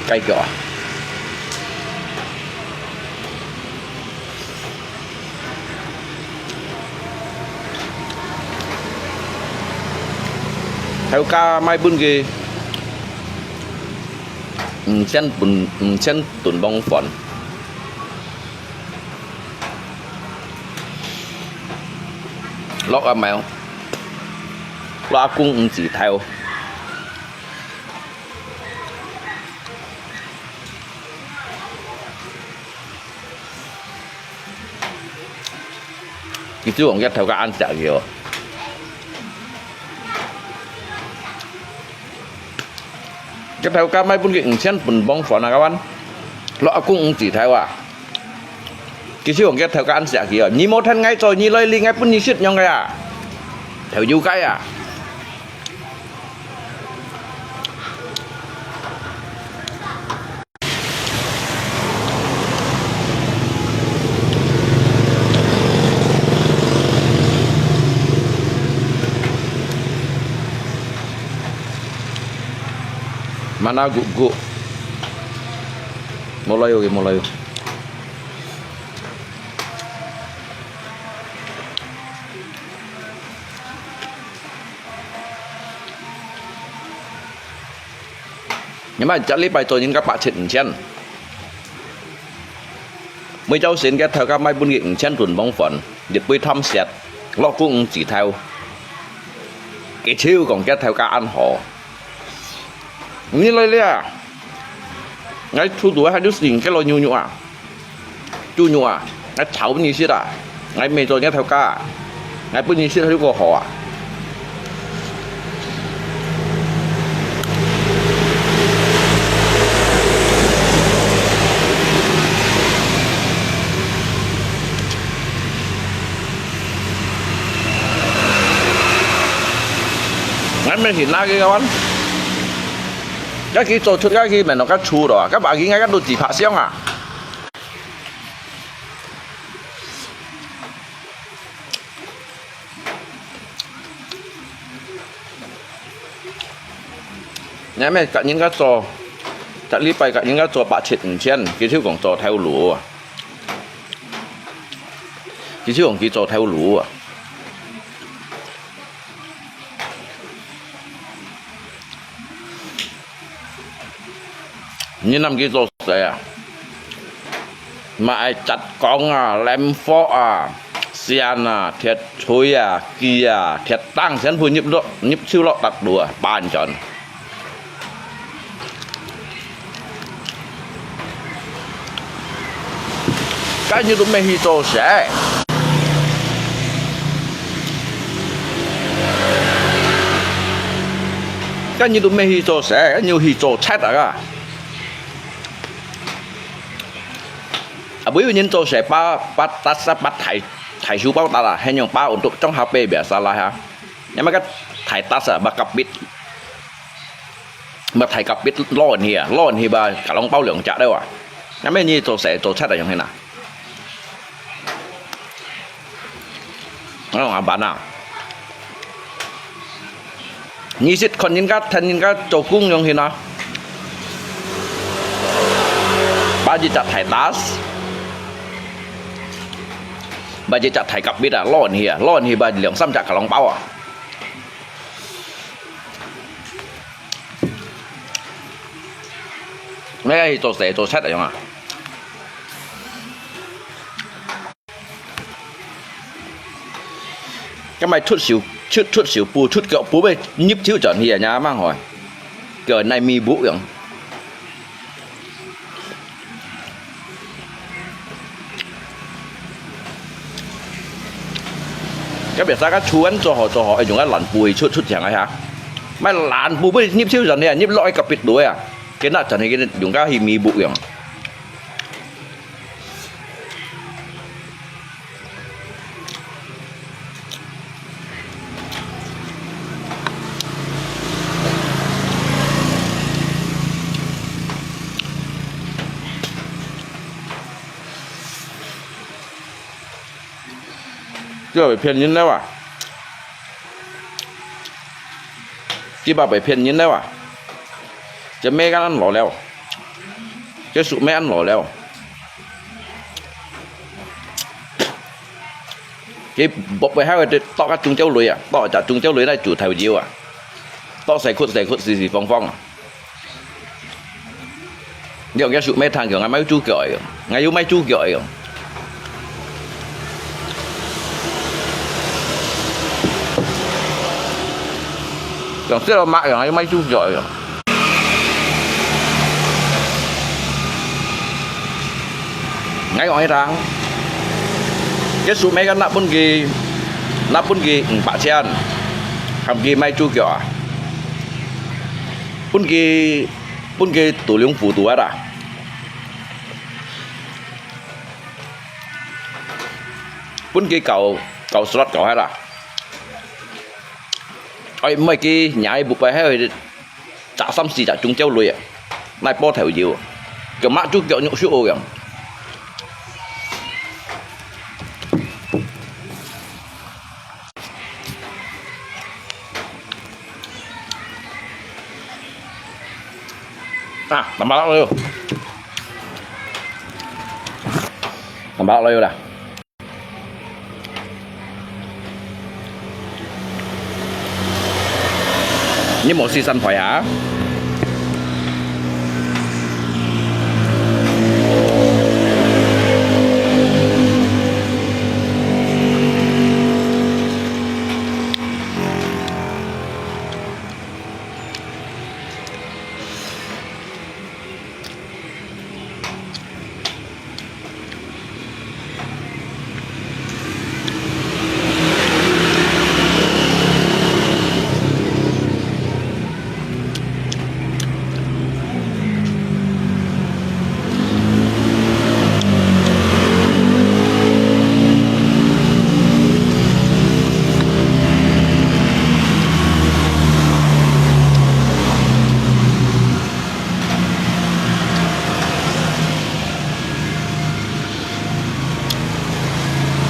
雞腳啊！頭家賣分佢五千分，五千盾磅飯。落阿妹，落阿公毋知頭。 佢就用个頭家恁惜佢哦。个頭家賣分佢五千分磅飯啊，該碗，落阿公毋知頭啊。佢就用个頭家恁惜佢哦，你無聽𠊎做，你來哩，𠊎分你食樣个啊，頭油雞啊！ Mana guk-guk? Mulai, oke, mulai. Nyaman，隻禮拜做人家八千五千，每朝晨个頭家賣分佢五千盾磅飯，一杯湯食，落公毋知頭，佢就講个頭家恁好。你來了，𠊎肚肚還有心个落牛肉啊！ 豬肉啊，𠊎炒分你食啊！𠊎毋係做你頭家啊，𠊎分你食就過好啊！𠊎毋係拿个个碗，該佢做出該佢面落个醋咯，該把佢𠊎个肚子拍香啊！ 你乜甲人家做，逐禮拜甲人家做八千五千，佢就講做頭路啊！佢就講佢做頭路啊！ 你摎佢做事啊，嘛愛扎工啊、撏鑊啊、線啊、鐵錘啊、鋸啊、鐵釘，全部入落，入手落搭路啊，搬轉。 該你都毋係去做事，該你都毋係去做事，該你去做賊啊！啊，毋有人做事，把，把tas啊，把大，大書包tas啊，係用把untuk trong H P biasa lah ha。 Nyaman ka thai tas ah, ba kapit. Ba thai kapit lon hi ah, lon hi ba kalong pau liang jak deu ah. Nyaman ni 做事做賊啊，用hin啊。Ano nga ban ah. Ni sit kon nin ka, than nin ka, 做工用hin啊。Ba ji jak thai tas. Ba ji jak thai kapit ah, lon hi ah, lon hi ba liang sam jak kalong pau ah. Nè, 做事做賊啊，用啊。今日出手，出，出手，補，出腳，補咩？入手轉去啊，呀，蠻好。叫內面補用。該別儕个厝恁做好做好，愛用个爛布去出出牆个哈。買爛布分入手人呢，入落去隔壁落啊。今仔真係用个去彌補樣。 這會騙人了啊！這把會騙人了啊！這尾个恁老了，這樹尾恁老了，這木尾還會剁个中焦類啊，剁隻中焦類來煮豆油啊，剁細塊細塊四四方方啊。 你用个手尾聽講，𠊎賣豬腳个，𠊎有賣豬腳个。用細路麥樣，還有賣豬腳个。𠊎講一聽，這手尾个拿分佢，拿分佢五百千，喊佢賣豬腳啊？分佢 分佢度量輔導下啦，分佢搞搞 slot 搞下啦。哎，毋係佢若一步擺，還有隻三四隻中焦類啊，來包頭油，腳麻豬腳肉燒樣。 啊，tambah lauk dulu. Tambah lauk dulu lah. Ini mau sisan pai ha.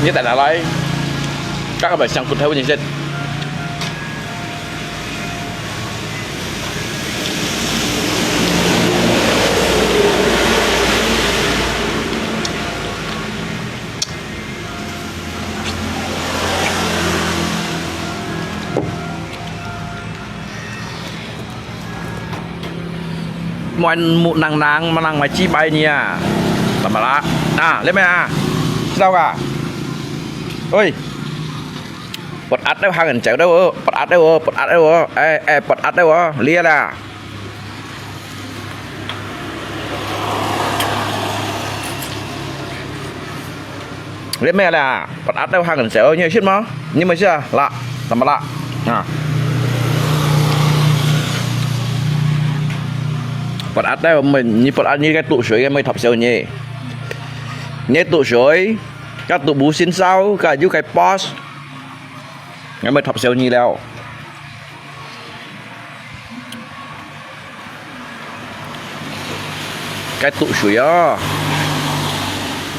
你帶拿來，剛剛把香菇頭你先。 Muan mu nang nang manang mai chi bai nia. Tamala. Ah, le me ah. Sao ka? Oi. Pot at deu hang chèo deu. Pot at deu, pot at deu. Eh, eh, pot at deu. Lia la. Lihat meh lah, pot at deu hang sel, nyi shit mo, nyi mo shit lah, lah, tambah lah. Ha. Pot at deu, nyi pot at nyi cái tụ suối cái mới thọc sel nyi. Nyi tụ suối, cái tụ bù xin sao, cái yu cái pos. Ngai mới thọc sel nyi leo. Cái tụ suối á.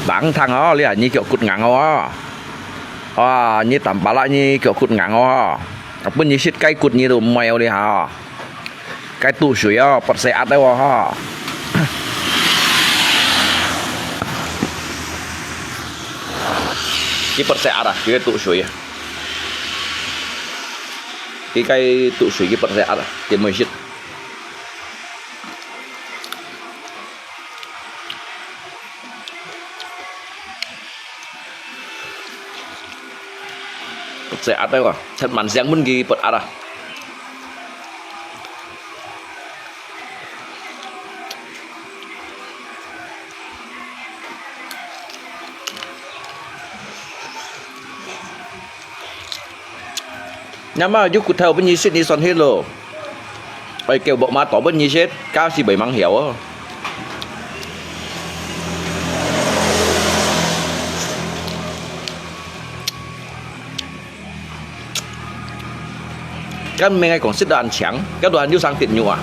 Bang thang á, lia nyi kiểu cụt ngang á. À, nyi tắm bá lại nyi kiểu cụt ngang á. Bún nyi shit cái cụt nyi tụ mèo li hả. Cái tụ suối á, bật xe át đấy hả. Cái bật xe át à, cái tụ suối á. Cái cái tụ suối cái bật xe át à, cái mới shit. Bật xe át đấy hả, thật mặn giang mưn cái bật át à. 若嘛有骨頭分你食，你算去咯。愛狗目嘛，多分你食，假使袂吂曉哦。 該毋係講食到恁強，該都還有生血肉啊。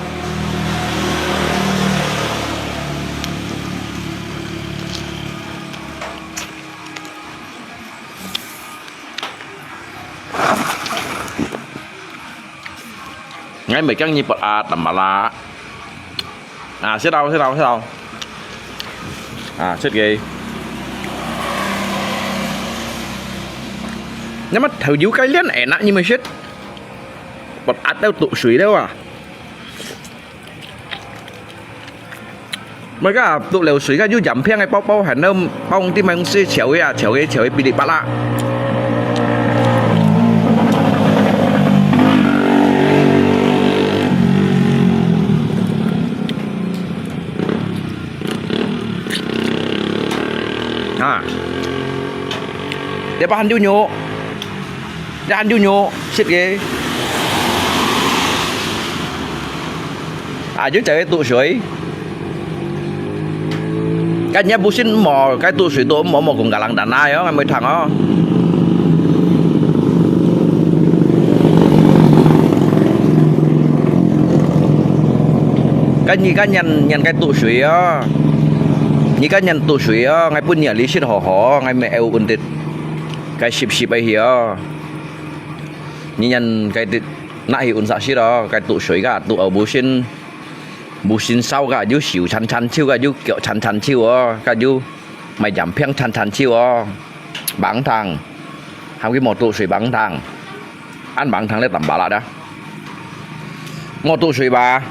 𠊎毋驚你發啊，淡薄啦。 啊，食到，食到，食到。啊，食个。那麼豆油該煉誒，那你們食，發啊，都肚水了啊。麼个啊，肚了水个，有鹽片个包包，還有包啲麼个東西，炒个啊，炒个，炒个噼里啪啦。 啊，這把還有肉，這還有肉，食个。啊，就這个肚水。該你不信無，該肚水都無，無講个人單啊，喲，𠊎毋會聽哦。 該你該念，念該肚水哦，你該念肚水哦，𠊎分你啊，你食好好，𠊎毋會有問題，該濕濕个去哦。你念該滴，拿去溫室食哦，該肚水个，肚哦，無信，無信燒个，有手親親手个，有腳親親手哦，个有賣鹽片親親手哦，吂聽，喊佢無肚水吂聽。 恁吂聽咧淡薄啦，無肚水吧？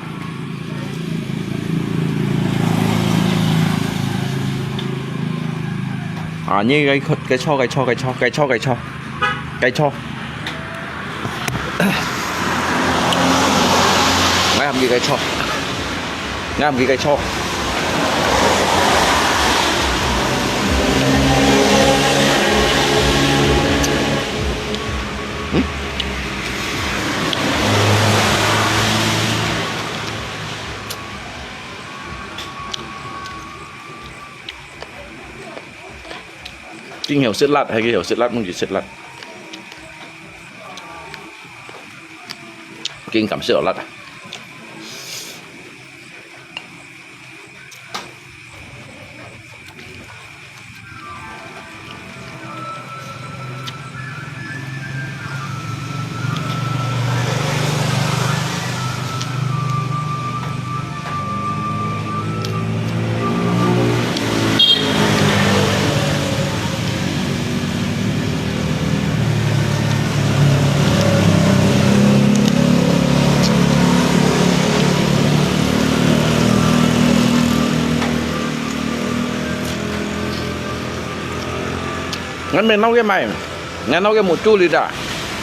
啊，你該，該坐，該坐，該坐，該坐，該坐，該坐。𠊎喊佢該坐，𠊎喊佢該坐。嗯？ 緊曉食辣，還係曉食辣，毋係食辣。緊感受辣啊！ 𠊎毋係鬧佢麼个，𠊎鬧佢目珠裡啊。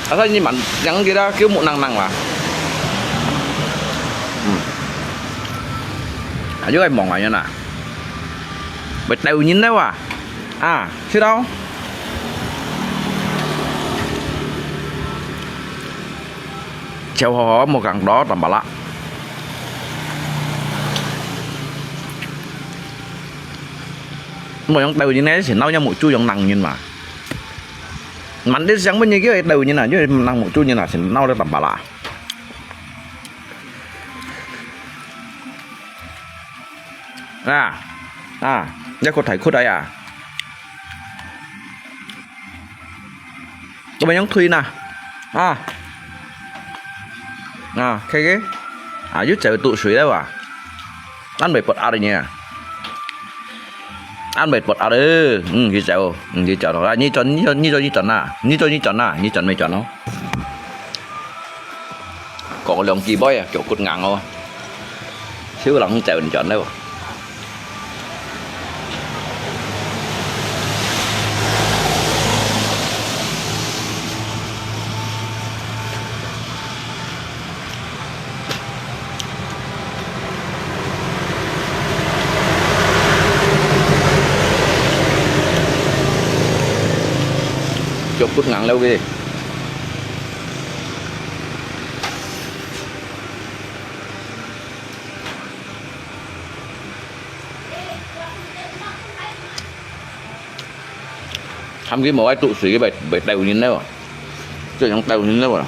Asal你慢講佢啦，佢目năng năng哇。嗯。啊，又愛望啊，樣啊。會鬥人了哇。啊，知道。 炒好好，莫講多，淡薄啦。莫用鬥人呢，先鬧人目珠用năng人嘛。慢啲想問你，叫佢鬥人啊，因為năng目珠人啊，先鬧到淡薄啦。啊，啊，一個大窟仔啊！ 做麼樣推呢？啊。啊，看个。啊，又走肚水了哇。恁會發閼个呢。恁會發閼个。嗯，佢走，嗯，佢走了。啊，你轉，你轉，你轉，你轉啊。你轉，你轉啊，你轉毋轉咯？ 講兩句話啊，腳骨硬哦。手冷走轉了。腳骨硬了个。啊，毋過無愛倒水，佢會，會帶有人了啊。這種帶有人了啊。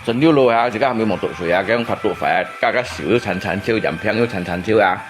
蒸溜落啊，自家還無倒水啊，該種較倒壞啊，加加燒又慘慘燒，鹽香又慘慘燒啊。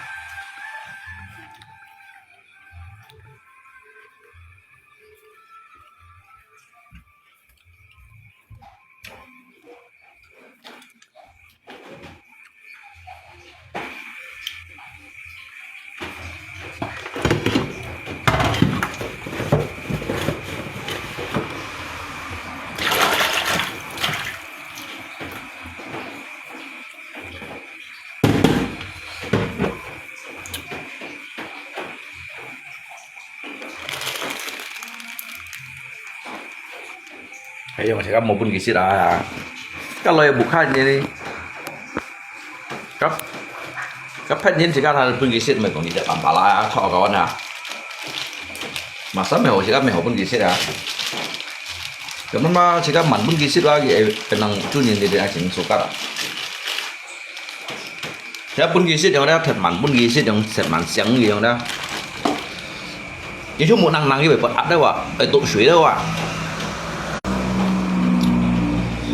哎喲，自家無分佢食啊！該來屋下呢，該，該別人自家還分佢食，毋係講你隻辦法啦，臭搞啊！嘛，三妹好自家妹好分佢食啊！有媽媽自家慢分佢食啊，佢會，會能做人哋愛情手腳啊！ 這分佢食樣咧，忒慢分佢食樣，忒慢生佢樣咧。你就莫能能以為不壓了哇，會倒水了哇。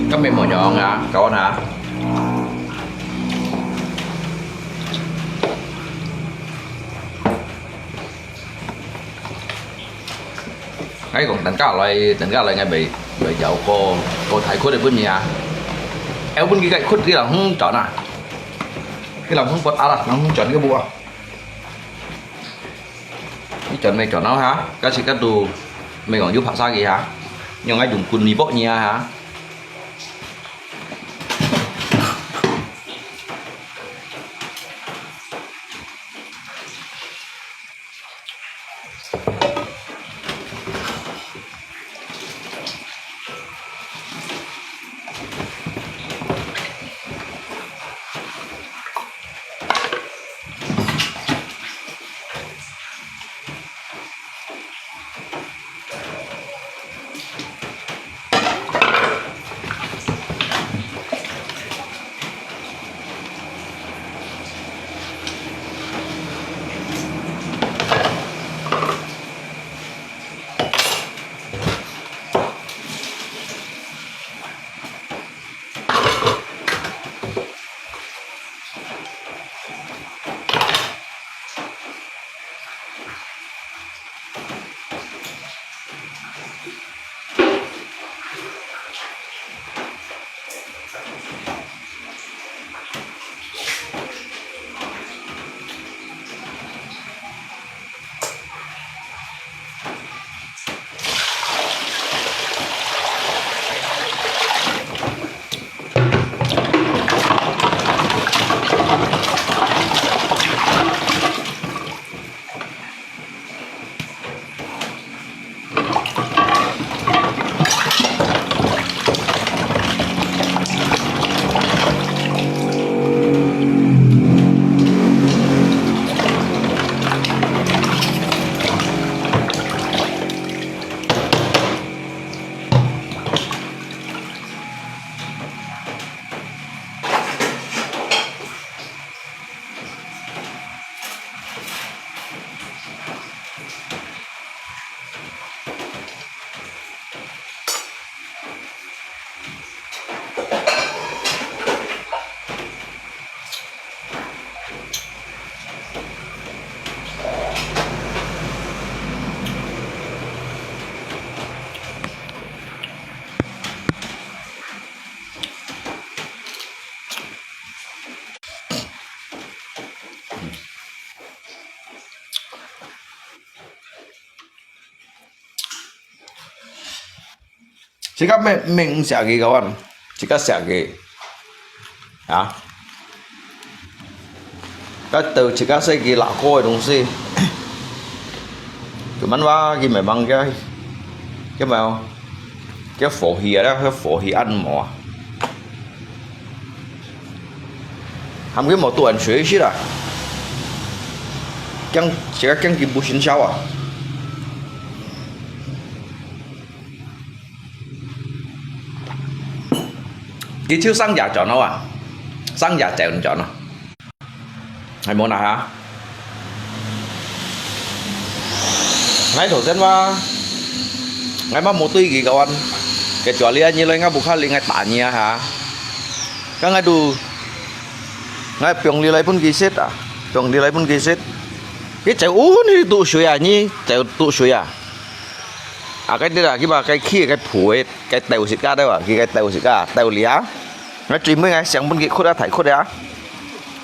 根本無用啊，搞啊！𠊎講等下來，等下來，𠊎會，會有個，個大窟个分你啊。愛分佢个窟，佢人哼轉啊。佢人哼不壓啦，人哼轉个無啊。你轉咪轉咯哈，該時間都，毋係講有拍殺佢哈，用該用棍嚟搏你啊哈。 自家毋，毋，毋食个个啊，自家食个啊，該兜自家食个辣个个東西，佢慢慢佢慢慢个，佢慢，佢火氣啊，佢火氣恁猛啊。 喊佢莫多人學習啦，驚，自家驚佢無成效啊。佢就上家轉了啊，生也走毋轉啊。係無哪下？𠊎頭先話，𠊎嘛無對佢个，該抓你啊，你來𠊎屋下，你𠊎打你啊哈。該𠊎都，𠊎放你來分佢食啊，放你來分佢食。佢走，哦，你堵水啊，你走堵水啊。啊，該啲啊，佢話該ขี้該脯个，該兜食家兜啊，佢該兜食家，兜你啊。 𠊎最尾𠊎想分佢哭啊，大哭啊。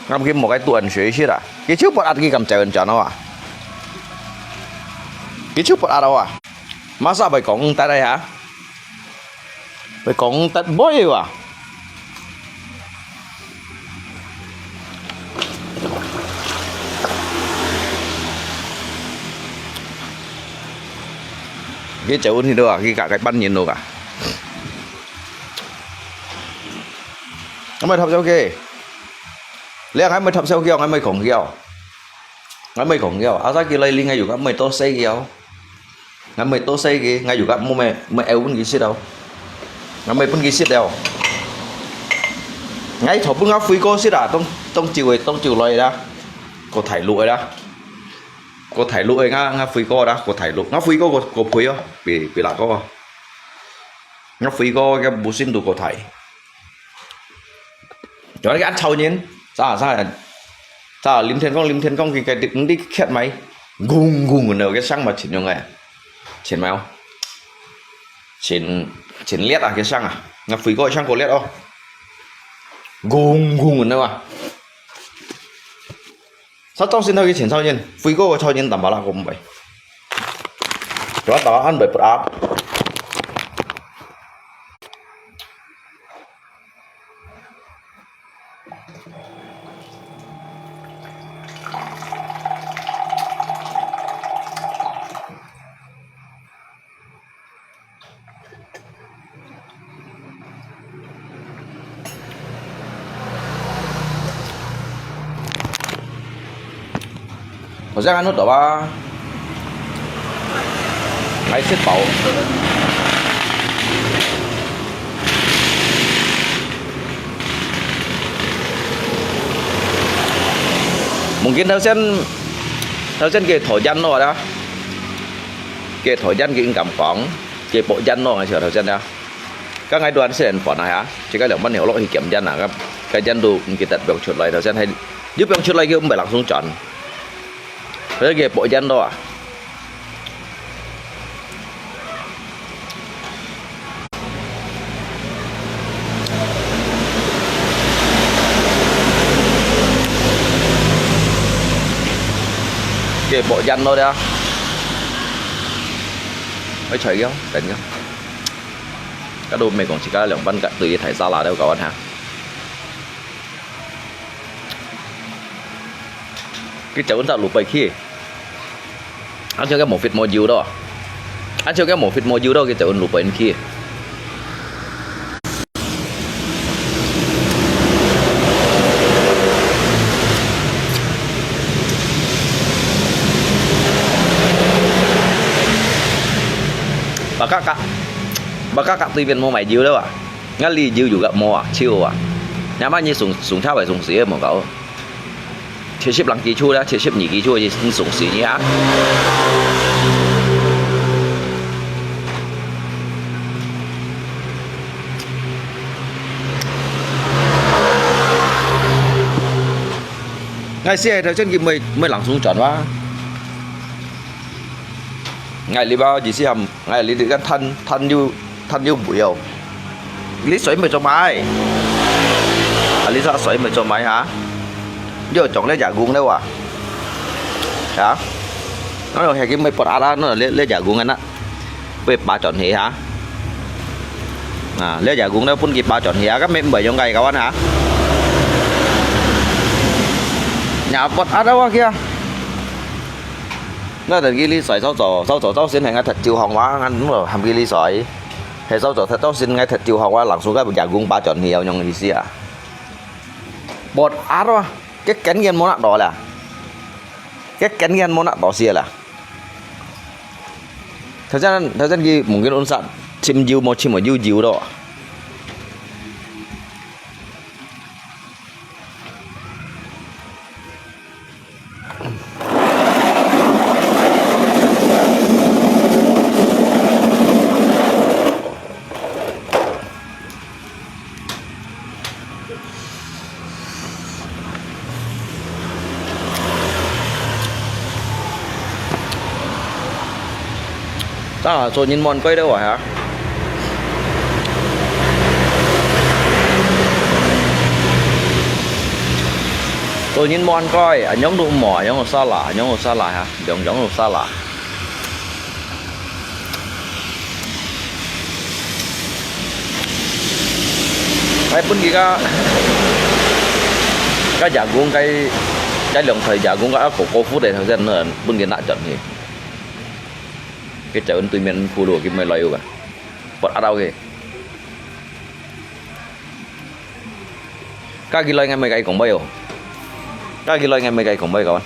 𠊎佢無該斷水去啦，佢就不壓佢敢走人轉啊。佢就不壓啊。Masa會講得啊？會講得會啊？佢走去到啊，佢甲个半年了啊。 𠊎毋係讀笑佢，你𠊎毋係讀笑佢，𠊎毋係講佢，𠊎毋係講佢。Asal佢來領𠊎有个，毋係多謝佢哦。𠊎毋係多謝佢，𠊎有个，毋係，毋係愛分佢食哦。𠊎毋係分佢食哦。𠊎頭分𠊎輝哥食啊，當，當久个，當久來啦，過大陸个啦，過大陸个，𠊎，𠊎輝哥啦，過大陸，𠊎輝哥過，過肥哦，比，比那個哦。 𠊎輝哥个無信都過大。就係佢恁吵人，啥，啥，啥，林天光，林天光，佢个，你，你歇埋，嗡嗡个，个聲嘛，盡樣个，盡咩哦？盡，盡烈啊，个聲啊，𠊎輝哥个聲過烈哦。嗡嗡个嘛。 啥朝晨頭佢盡吵人，輝哥个吵人淡薄啦，我毋會。就打安排不啊。好像安到到啊，還食飽。Mungkin頭先，頭先佢討厭咯啦，佢討厭佢毋敢講，佢博厭咯，係頭先啊。 該𠊎都還食飯啊，這個兩半年落去檢驗啊，該，該驗都毋記得放出來，頭先係，你放出來佢毋會langsung轉，所以佢博驗到啊。佢博驗到了，愛出去哦，等一下。 Kado mê kong sika leng pan ka tui thai sala deu kawan ha. Ki chau sa lupai khi. An chau ke mo fit mo jiu do. An chau ke mo fit mo jiu do ki chau lupai khi. Baka ka, baka ka tui pian mo mai jiu deu a. Ngali jiu jiu ka mo a, chiu a. Nya ma ni sung, sung cha bai sung si mo kau. Chi sip lang ki chu da, chi sip ni ki chu ji sung si ni ha. Ngai si ai thau chen ki mui, mui lang sung chon wa. Ngai li ba ji si ham, ngai li di kan than, than yu, than yu bu yo. Li soi mui cho mai. A li sa soi mui cho mai ha. Yo chong le jagung le wa. Ha. Nó he ki mui pot a la nó le, le jagung ana. Pui pa chon he ha. À, le jagung nó pun ki pa chon he ha, ka me mui yong kai kawan ha. Nya pot a da wa kia. Nó tần ki li soi sau cho, sau cho, sau sin he ngai thật chiu hong wa, ngan nó ham ki li soi. He sau cho thật sau sin ngai thật chiu hong wa, lang su ka jagung pa chon he yong yi si a. Pot a da wa, cái kén yen mo na do la. Cái kén yen mo na do si la. Thời gian, thời gian ki mungkin un sa chim jiu mo chim mo jiu jiu do. 啊，做人無恁該了啊，哈。做人無恁該，啊，樣都無，樣都沙拉，樣都沙拉哈，樣，樣都沙拉。哎，分佢个，个員工，个，个兩台員工，个，啊，哥哥夫的頭先，分佢拿轉去。 佢就對面鋪路，佢毋會來个。不阿到个。家己來，𠊎毋會甲佢講話哦。家己來，𠊎毋會甲佢講話个。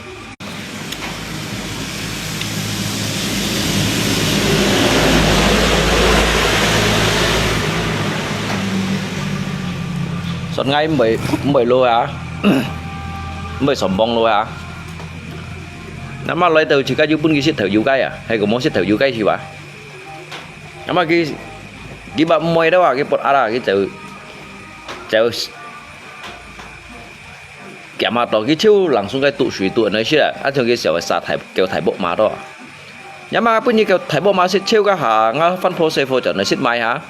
算𠊎毋會，毋會落啊，毋會上網落啊。 那麼來到自家就分佢食頭油雞啊，係个無食頭油雞去吧。那麼佢，佢把妹了啊，佢不阿啦，佢就，就，夾下到佢就langsung个肚水肚那些啊，啊，像佢小个沙太，叫太伯媽到啊。那麼分佢叫太伯媽食，就个下，𠊎翻破水火就那食埋哈，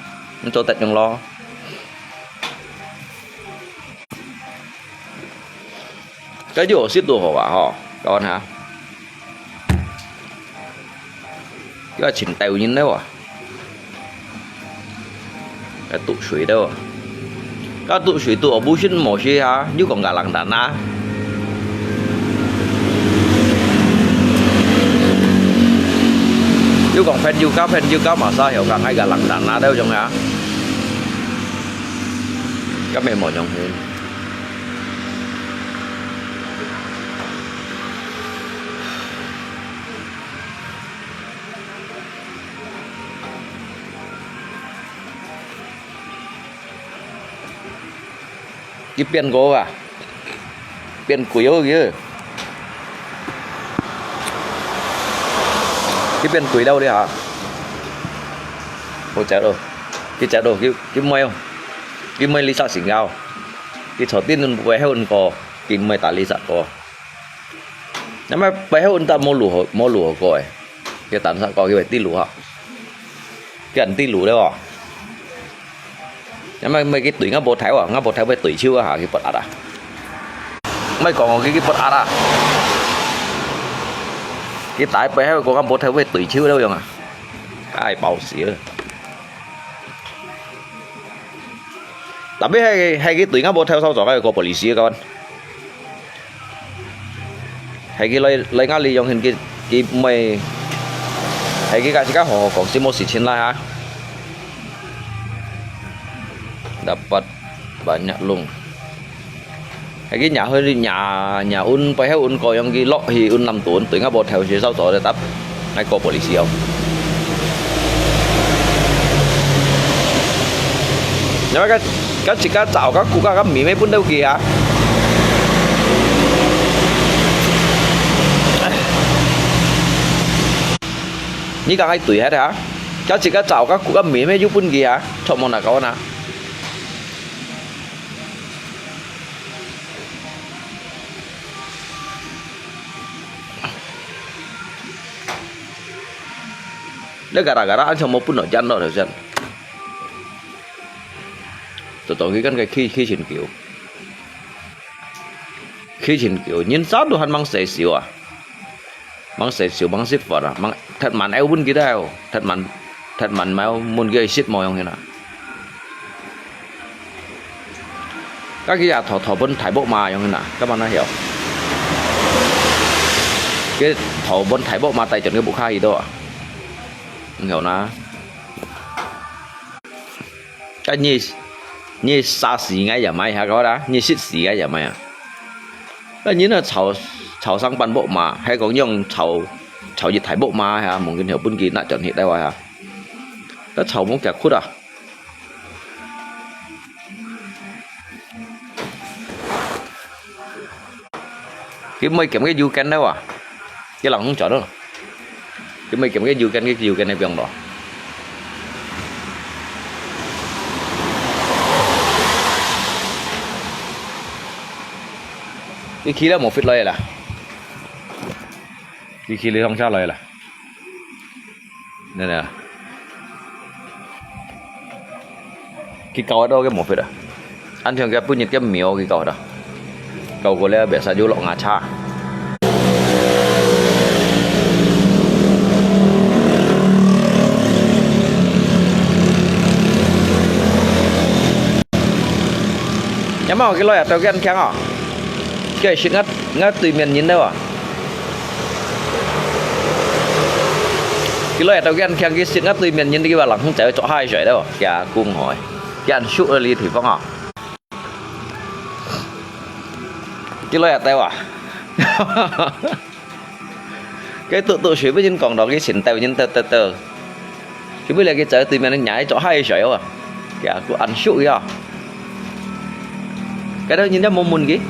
你做得用咯。 該就有十多號吧，吼，各位哈。要請帶人了啊。該肚水了啊。該肚水肚，不信無事啊，又講个冷淡啊。又講朋友交朋友交，嘛啥有講該个冷淡啊，了種啊。 根本無用去。佢變過啊，變貴哦佢。佢變貴了哩哈。好食咯，佢食咯，佢，佢買哦，佢買哩殺成交。 佢坐電腦背後個，佢毋會打理實個。那麼背後打無如何，無如何個誒，佢打實個，佢會滴路哈，佢很滴路了哦。那麼，麼佢對𠊎無頭啊，𠊎無頭會對手啊，佢不壓啊。莫講哦，佢，佢不壓啊。佢打背後個，𠊎無頭會對手了樣啊，該爆死了。 Tapi係，係佢對𠊎無頭掃嗄个過polisi个kawan。係佢來，來𠊎利用佢，佢毋會，係佢自家好好講，先無事情啦哈。Dapat banyak long. 係佢若去若，若運，背後運過樣佢落去運南屯，對𠊎無頭先掃嗄个答，𠊎過polisi哦。因為該，該自家找个骨架个面咩分到佢啊。你講該對係啊？該自家找个骨架面咩又分佢啊？錯無哪個啊？ 你gara-gara安全無分到人咯，頭先。Totally kan kay khi khi chin kiu. Khi chin kiu, nyin sa du han mang se siu ah. Mang se siu, mang sip fot ah, mang thet man eu bun kita eu, thet man, thet man mau mun kia sip mo yong hina. Kaki ya tho tho bun thai bok ma yong hina, kapan na hiau. Ke tho bun thai bok ma tai chon ke bu kha hi do. Hiau na. Ka nyi, nyi sa si ngai ya mai ha, ka da, nyi sit si ngai ya mai ah. Ka nyi na chau, chau sang pan bok ma, hai kong yong chau, chau yit thai bok ma ha, mong kin hiau bun ki na chon hi tai wa ha. Ka chau mong kia khut ah. Ki mui kiam ke yu ken da wa. Ki lang hong chon lo. Ki mui kiam ke yu ken, ke yu ken ne piang lo. Ki khi la mo fit lo la. Ki khi le hong cha lo la. Nè nè, 佢搞到个無法啊，恁樣个本日个廟佢搞到，搞過了別儕就落牙差。有無佢來啊？到間強啊！佢係食我我對面人了啊！佢來啊！到間強佢食我對面人，佢話人空走捉下水了，佢講開。 佢恁熟个地方啊。佢來也兜啊。佢堵堵水尾人講到佢先兜人兜兜兜。佢尾來佢走對面个伢去捉下水啊。佢啊，佢恁熟个啊。該兜人家無問佢。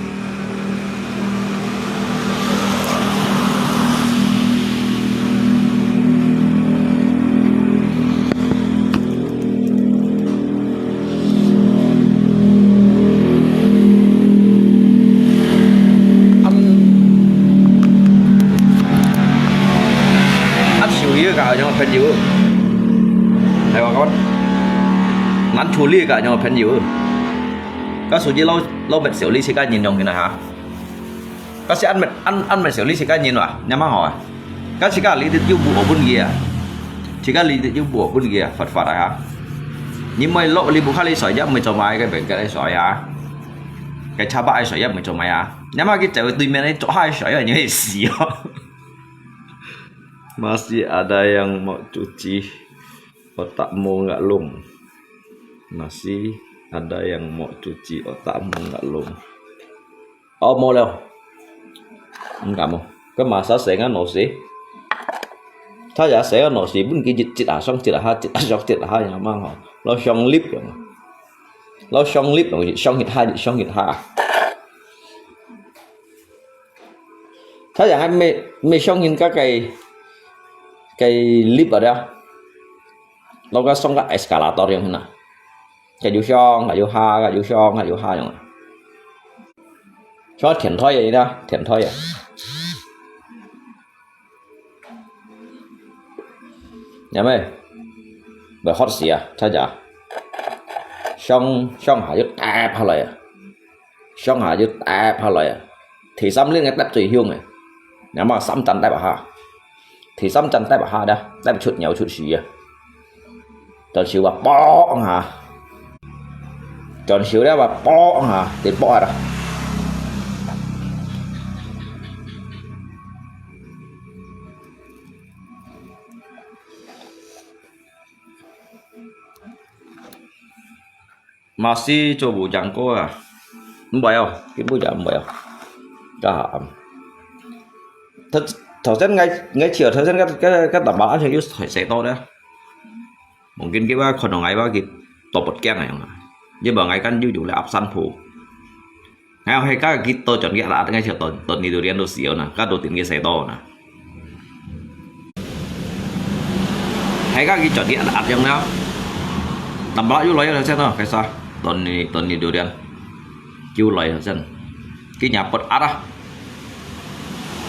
恁，恁手藝个恁樣个朋友，係話講，恁處理个恁樣个朋友，該屬於老老麥小李自家人用个哈。 該係恁乜恁恁乜小李自家人哇，你蠻好啊。該自家理得有布分佢啊，自家理得有布分佢啊，發發啊哈。你莫落你屋下个水也毋會做麼个，該邊个水啊，該茶葉个水也毋會做麼个啊。你媽佢走對面个捉下个水啊，你會死哦。Masih ada yang mau cuci otakmu nggak, Long? Masih ada yang mau cuci otakmu nggak, Long? 哦，無了，毋敢哦。該masa洗个腦屎，他也洗个腦屎，本佢一節啊，上節啊，下節啊，上節啊，下樣嘛吼，老上力樣，老上力樣，上一下，上一下。他樣還沒沒上人家个个力啊了，老个上个escalator樣呐。 該又上，該又下，該又上，該又下樣啊。像天台个呢，天台个。有無？會hot死啊，大家。上上下又跌下來啊，上下又跌下來啊，第三輪个跌最凶个，有無？三層跌下。 第三層跌下咧，跌出尿出屎啊！轉手啊，啵下！轉手了啊，啵下，直啵啊！Masih做無贏過啊！毋會哦，根本就毋會哦。加下暗。頭頭先𠊎𠊎笑，頭先个个个大把，而且又洗洗到咧。望見佢話看到𠊎話佢多不驚个樣啊，因為𠊎間又有咧鴨山鋪。 𠊎係家己倒轉去啊，𠊎就倒倒你就連到死哦呐，家都頂个洗到呐。係家己轉去啊，樣了。Tambah又來了先哦，該啥？倒你倒你就連，又來了先。佢若不壓啊，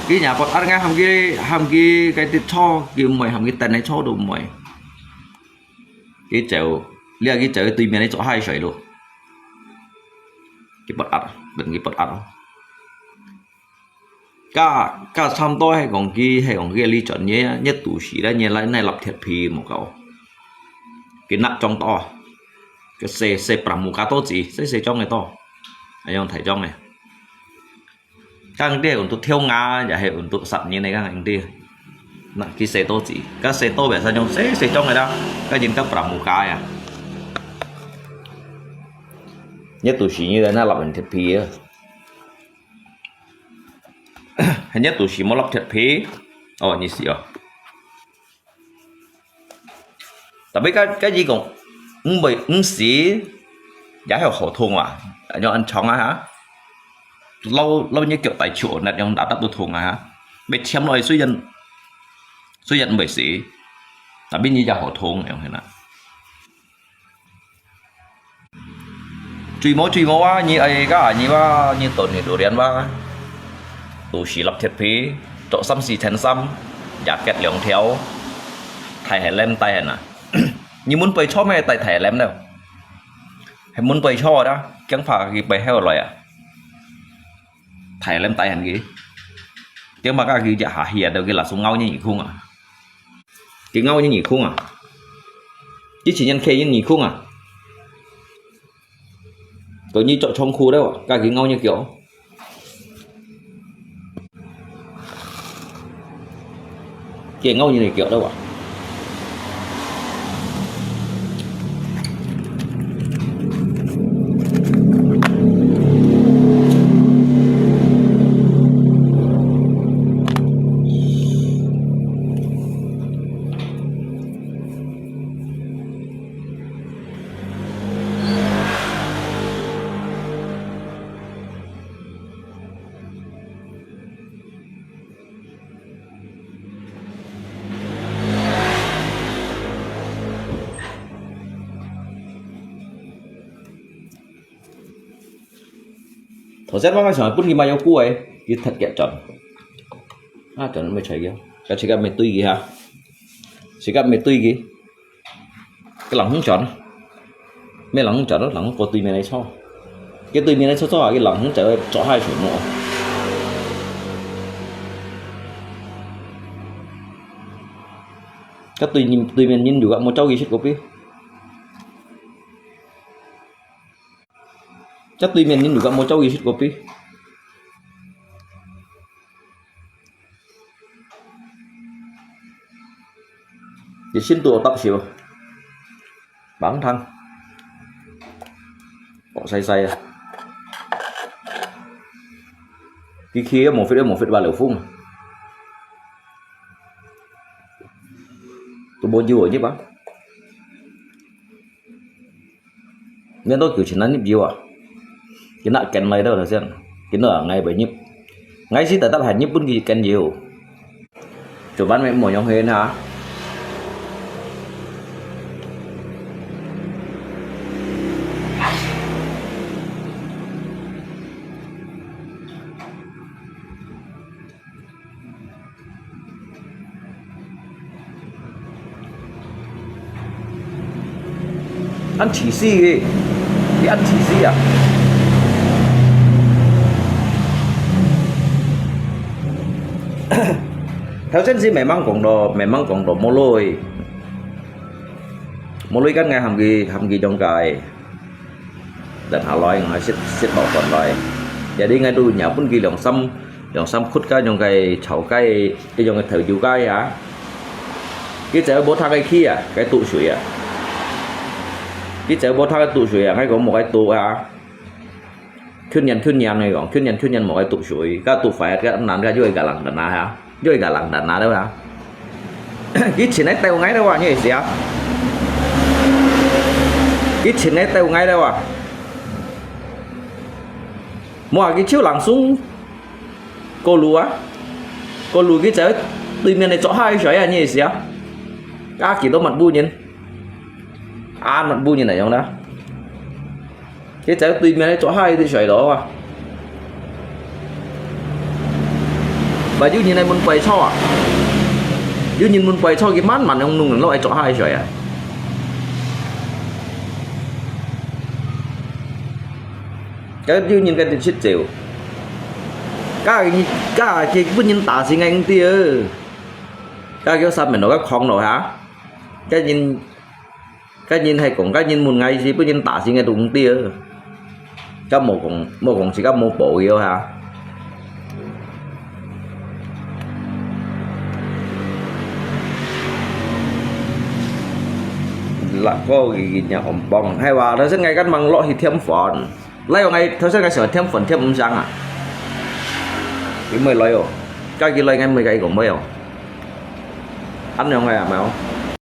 佢若不壓，𠊎喊佢喊佢該啲錯，佢毋會喊佢等你錯都毋會。佢走，你啊佢走去對面你做海水咯。 佢不壓，分佢不壓咯。該該差毋多係講佢係講佢个利潤，你你都市咧，你來來立鐵皮無夠，佢拿裝到啊，佢細細pramuka多子，細細裝个多，係用大裝个。 Kang dia untuk跳nga，也係untuk殺人个kang dia。那佢洗多子，該洗多biasa用洗洗裝个啦，該人家pramuka呀。一到時你在那立人鐵皮啊，係一到時無立鐵皮，哦，你死哦。 Tapi kan kan佢講，毋會毋死，也係好痛啊，用恁長啊哈。老老你腳底球那用打打都痛啊哈。被簽落去雖然雖然毋會死，tapi你也好痛樣係啦。 最無最無啊，你愛个你哇，你到你榴蓮哇，都市立鐵皮，著三四千衫，jacket兩條，大鞋鏈戴係啊。你問背錯咩戴大鞋鏈了？門背坐啊，驚怕佢背後來啊。大人大人个，驚怕佢一下去啊，到佢langsung咬你耳空啊。佢咬你耳空啊。一群人企你耳空啊。佢你着長褲了，佢咬你腳。 佢咬你个腳了哇。頭先𠊎想分佢買有菇誒，佢特別轉。啊，轉毋出去，該自家面對佢哈，自家面對佢。 佢langsung轉，無langsung轉，langsung過對面來坐。佢對面來坐坐啊，佢langsung就會坐下去全部。該對面，對面人又無走去食kopi。該對面人又無走去食kopi。 一心都有搭手，網糖，薄細細啊。佢去都無fit，都無fit吧，流風。都無油啊，你吧。 你都九千難入油啊？佢那跟來到頭先，佢那𠊎會入。𠊎是特特還日本佢跟油。做班咩無用去哈？ 恁自私个，佢恁自私啊！頭先是慢慢講到，慢慢講到無鐳，無鐳，跟𠊎喊佢，喊佢用个。 等下來，𠊎食，食飽飯來。Jadi𠊎都nyabun佢兩三，兩三窟該種个炒該，該種个豆油該啊。佢就無通个去啊，該肚水啊。佢就無通个肚水啊，𠊎講無該肚啊。去年，去年來講，去年，去年無該肚水，該肚壞，該難，該又會galang等啊哈。 又會galang等啊，對吧？佢前來鬥𠊎了哇，你會死啊？佢前來鬥𠊎了哇？無啊，佢就langsung過路啊，過路佢就對面个桌下去睡啊，你會死啊？啊，幾多乜烏人，啊，乜烏人來用啦。 佢就對面个桌下一直睡咯啊。Và有人來門背坐啊，有人門背坐，佢慢慢用弄落來桌下睡啊。該有人該直接走，該，該，佢分人打死个，毋對啊。該叫啥名咯，該狂咯哈。該人 該人係講，該人問𠊎意思，分人打死个都毋對啊。該無講，無講自家無保佑哈。六個月人家紅包，係話，頭先𠊎跟忙落去添飯。 來哦，𠊎頭先𠊎想添飯添毋上啊。佢毋會來哦，該佢來𠊎毋會甲佢講話哦。恁樣个啊，毋係哦。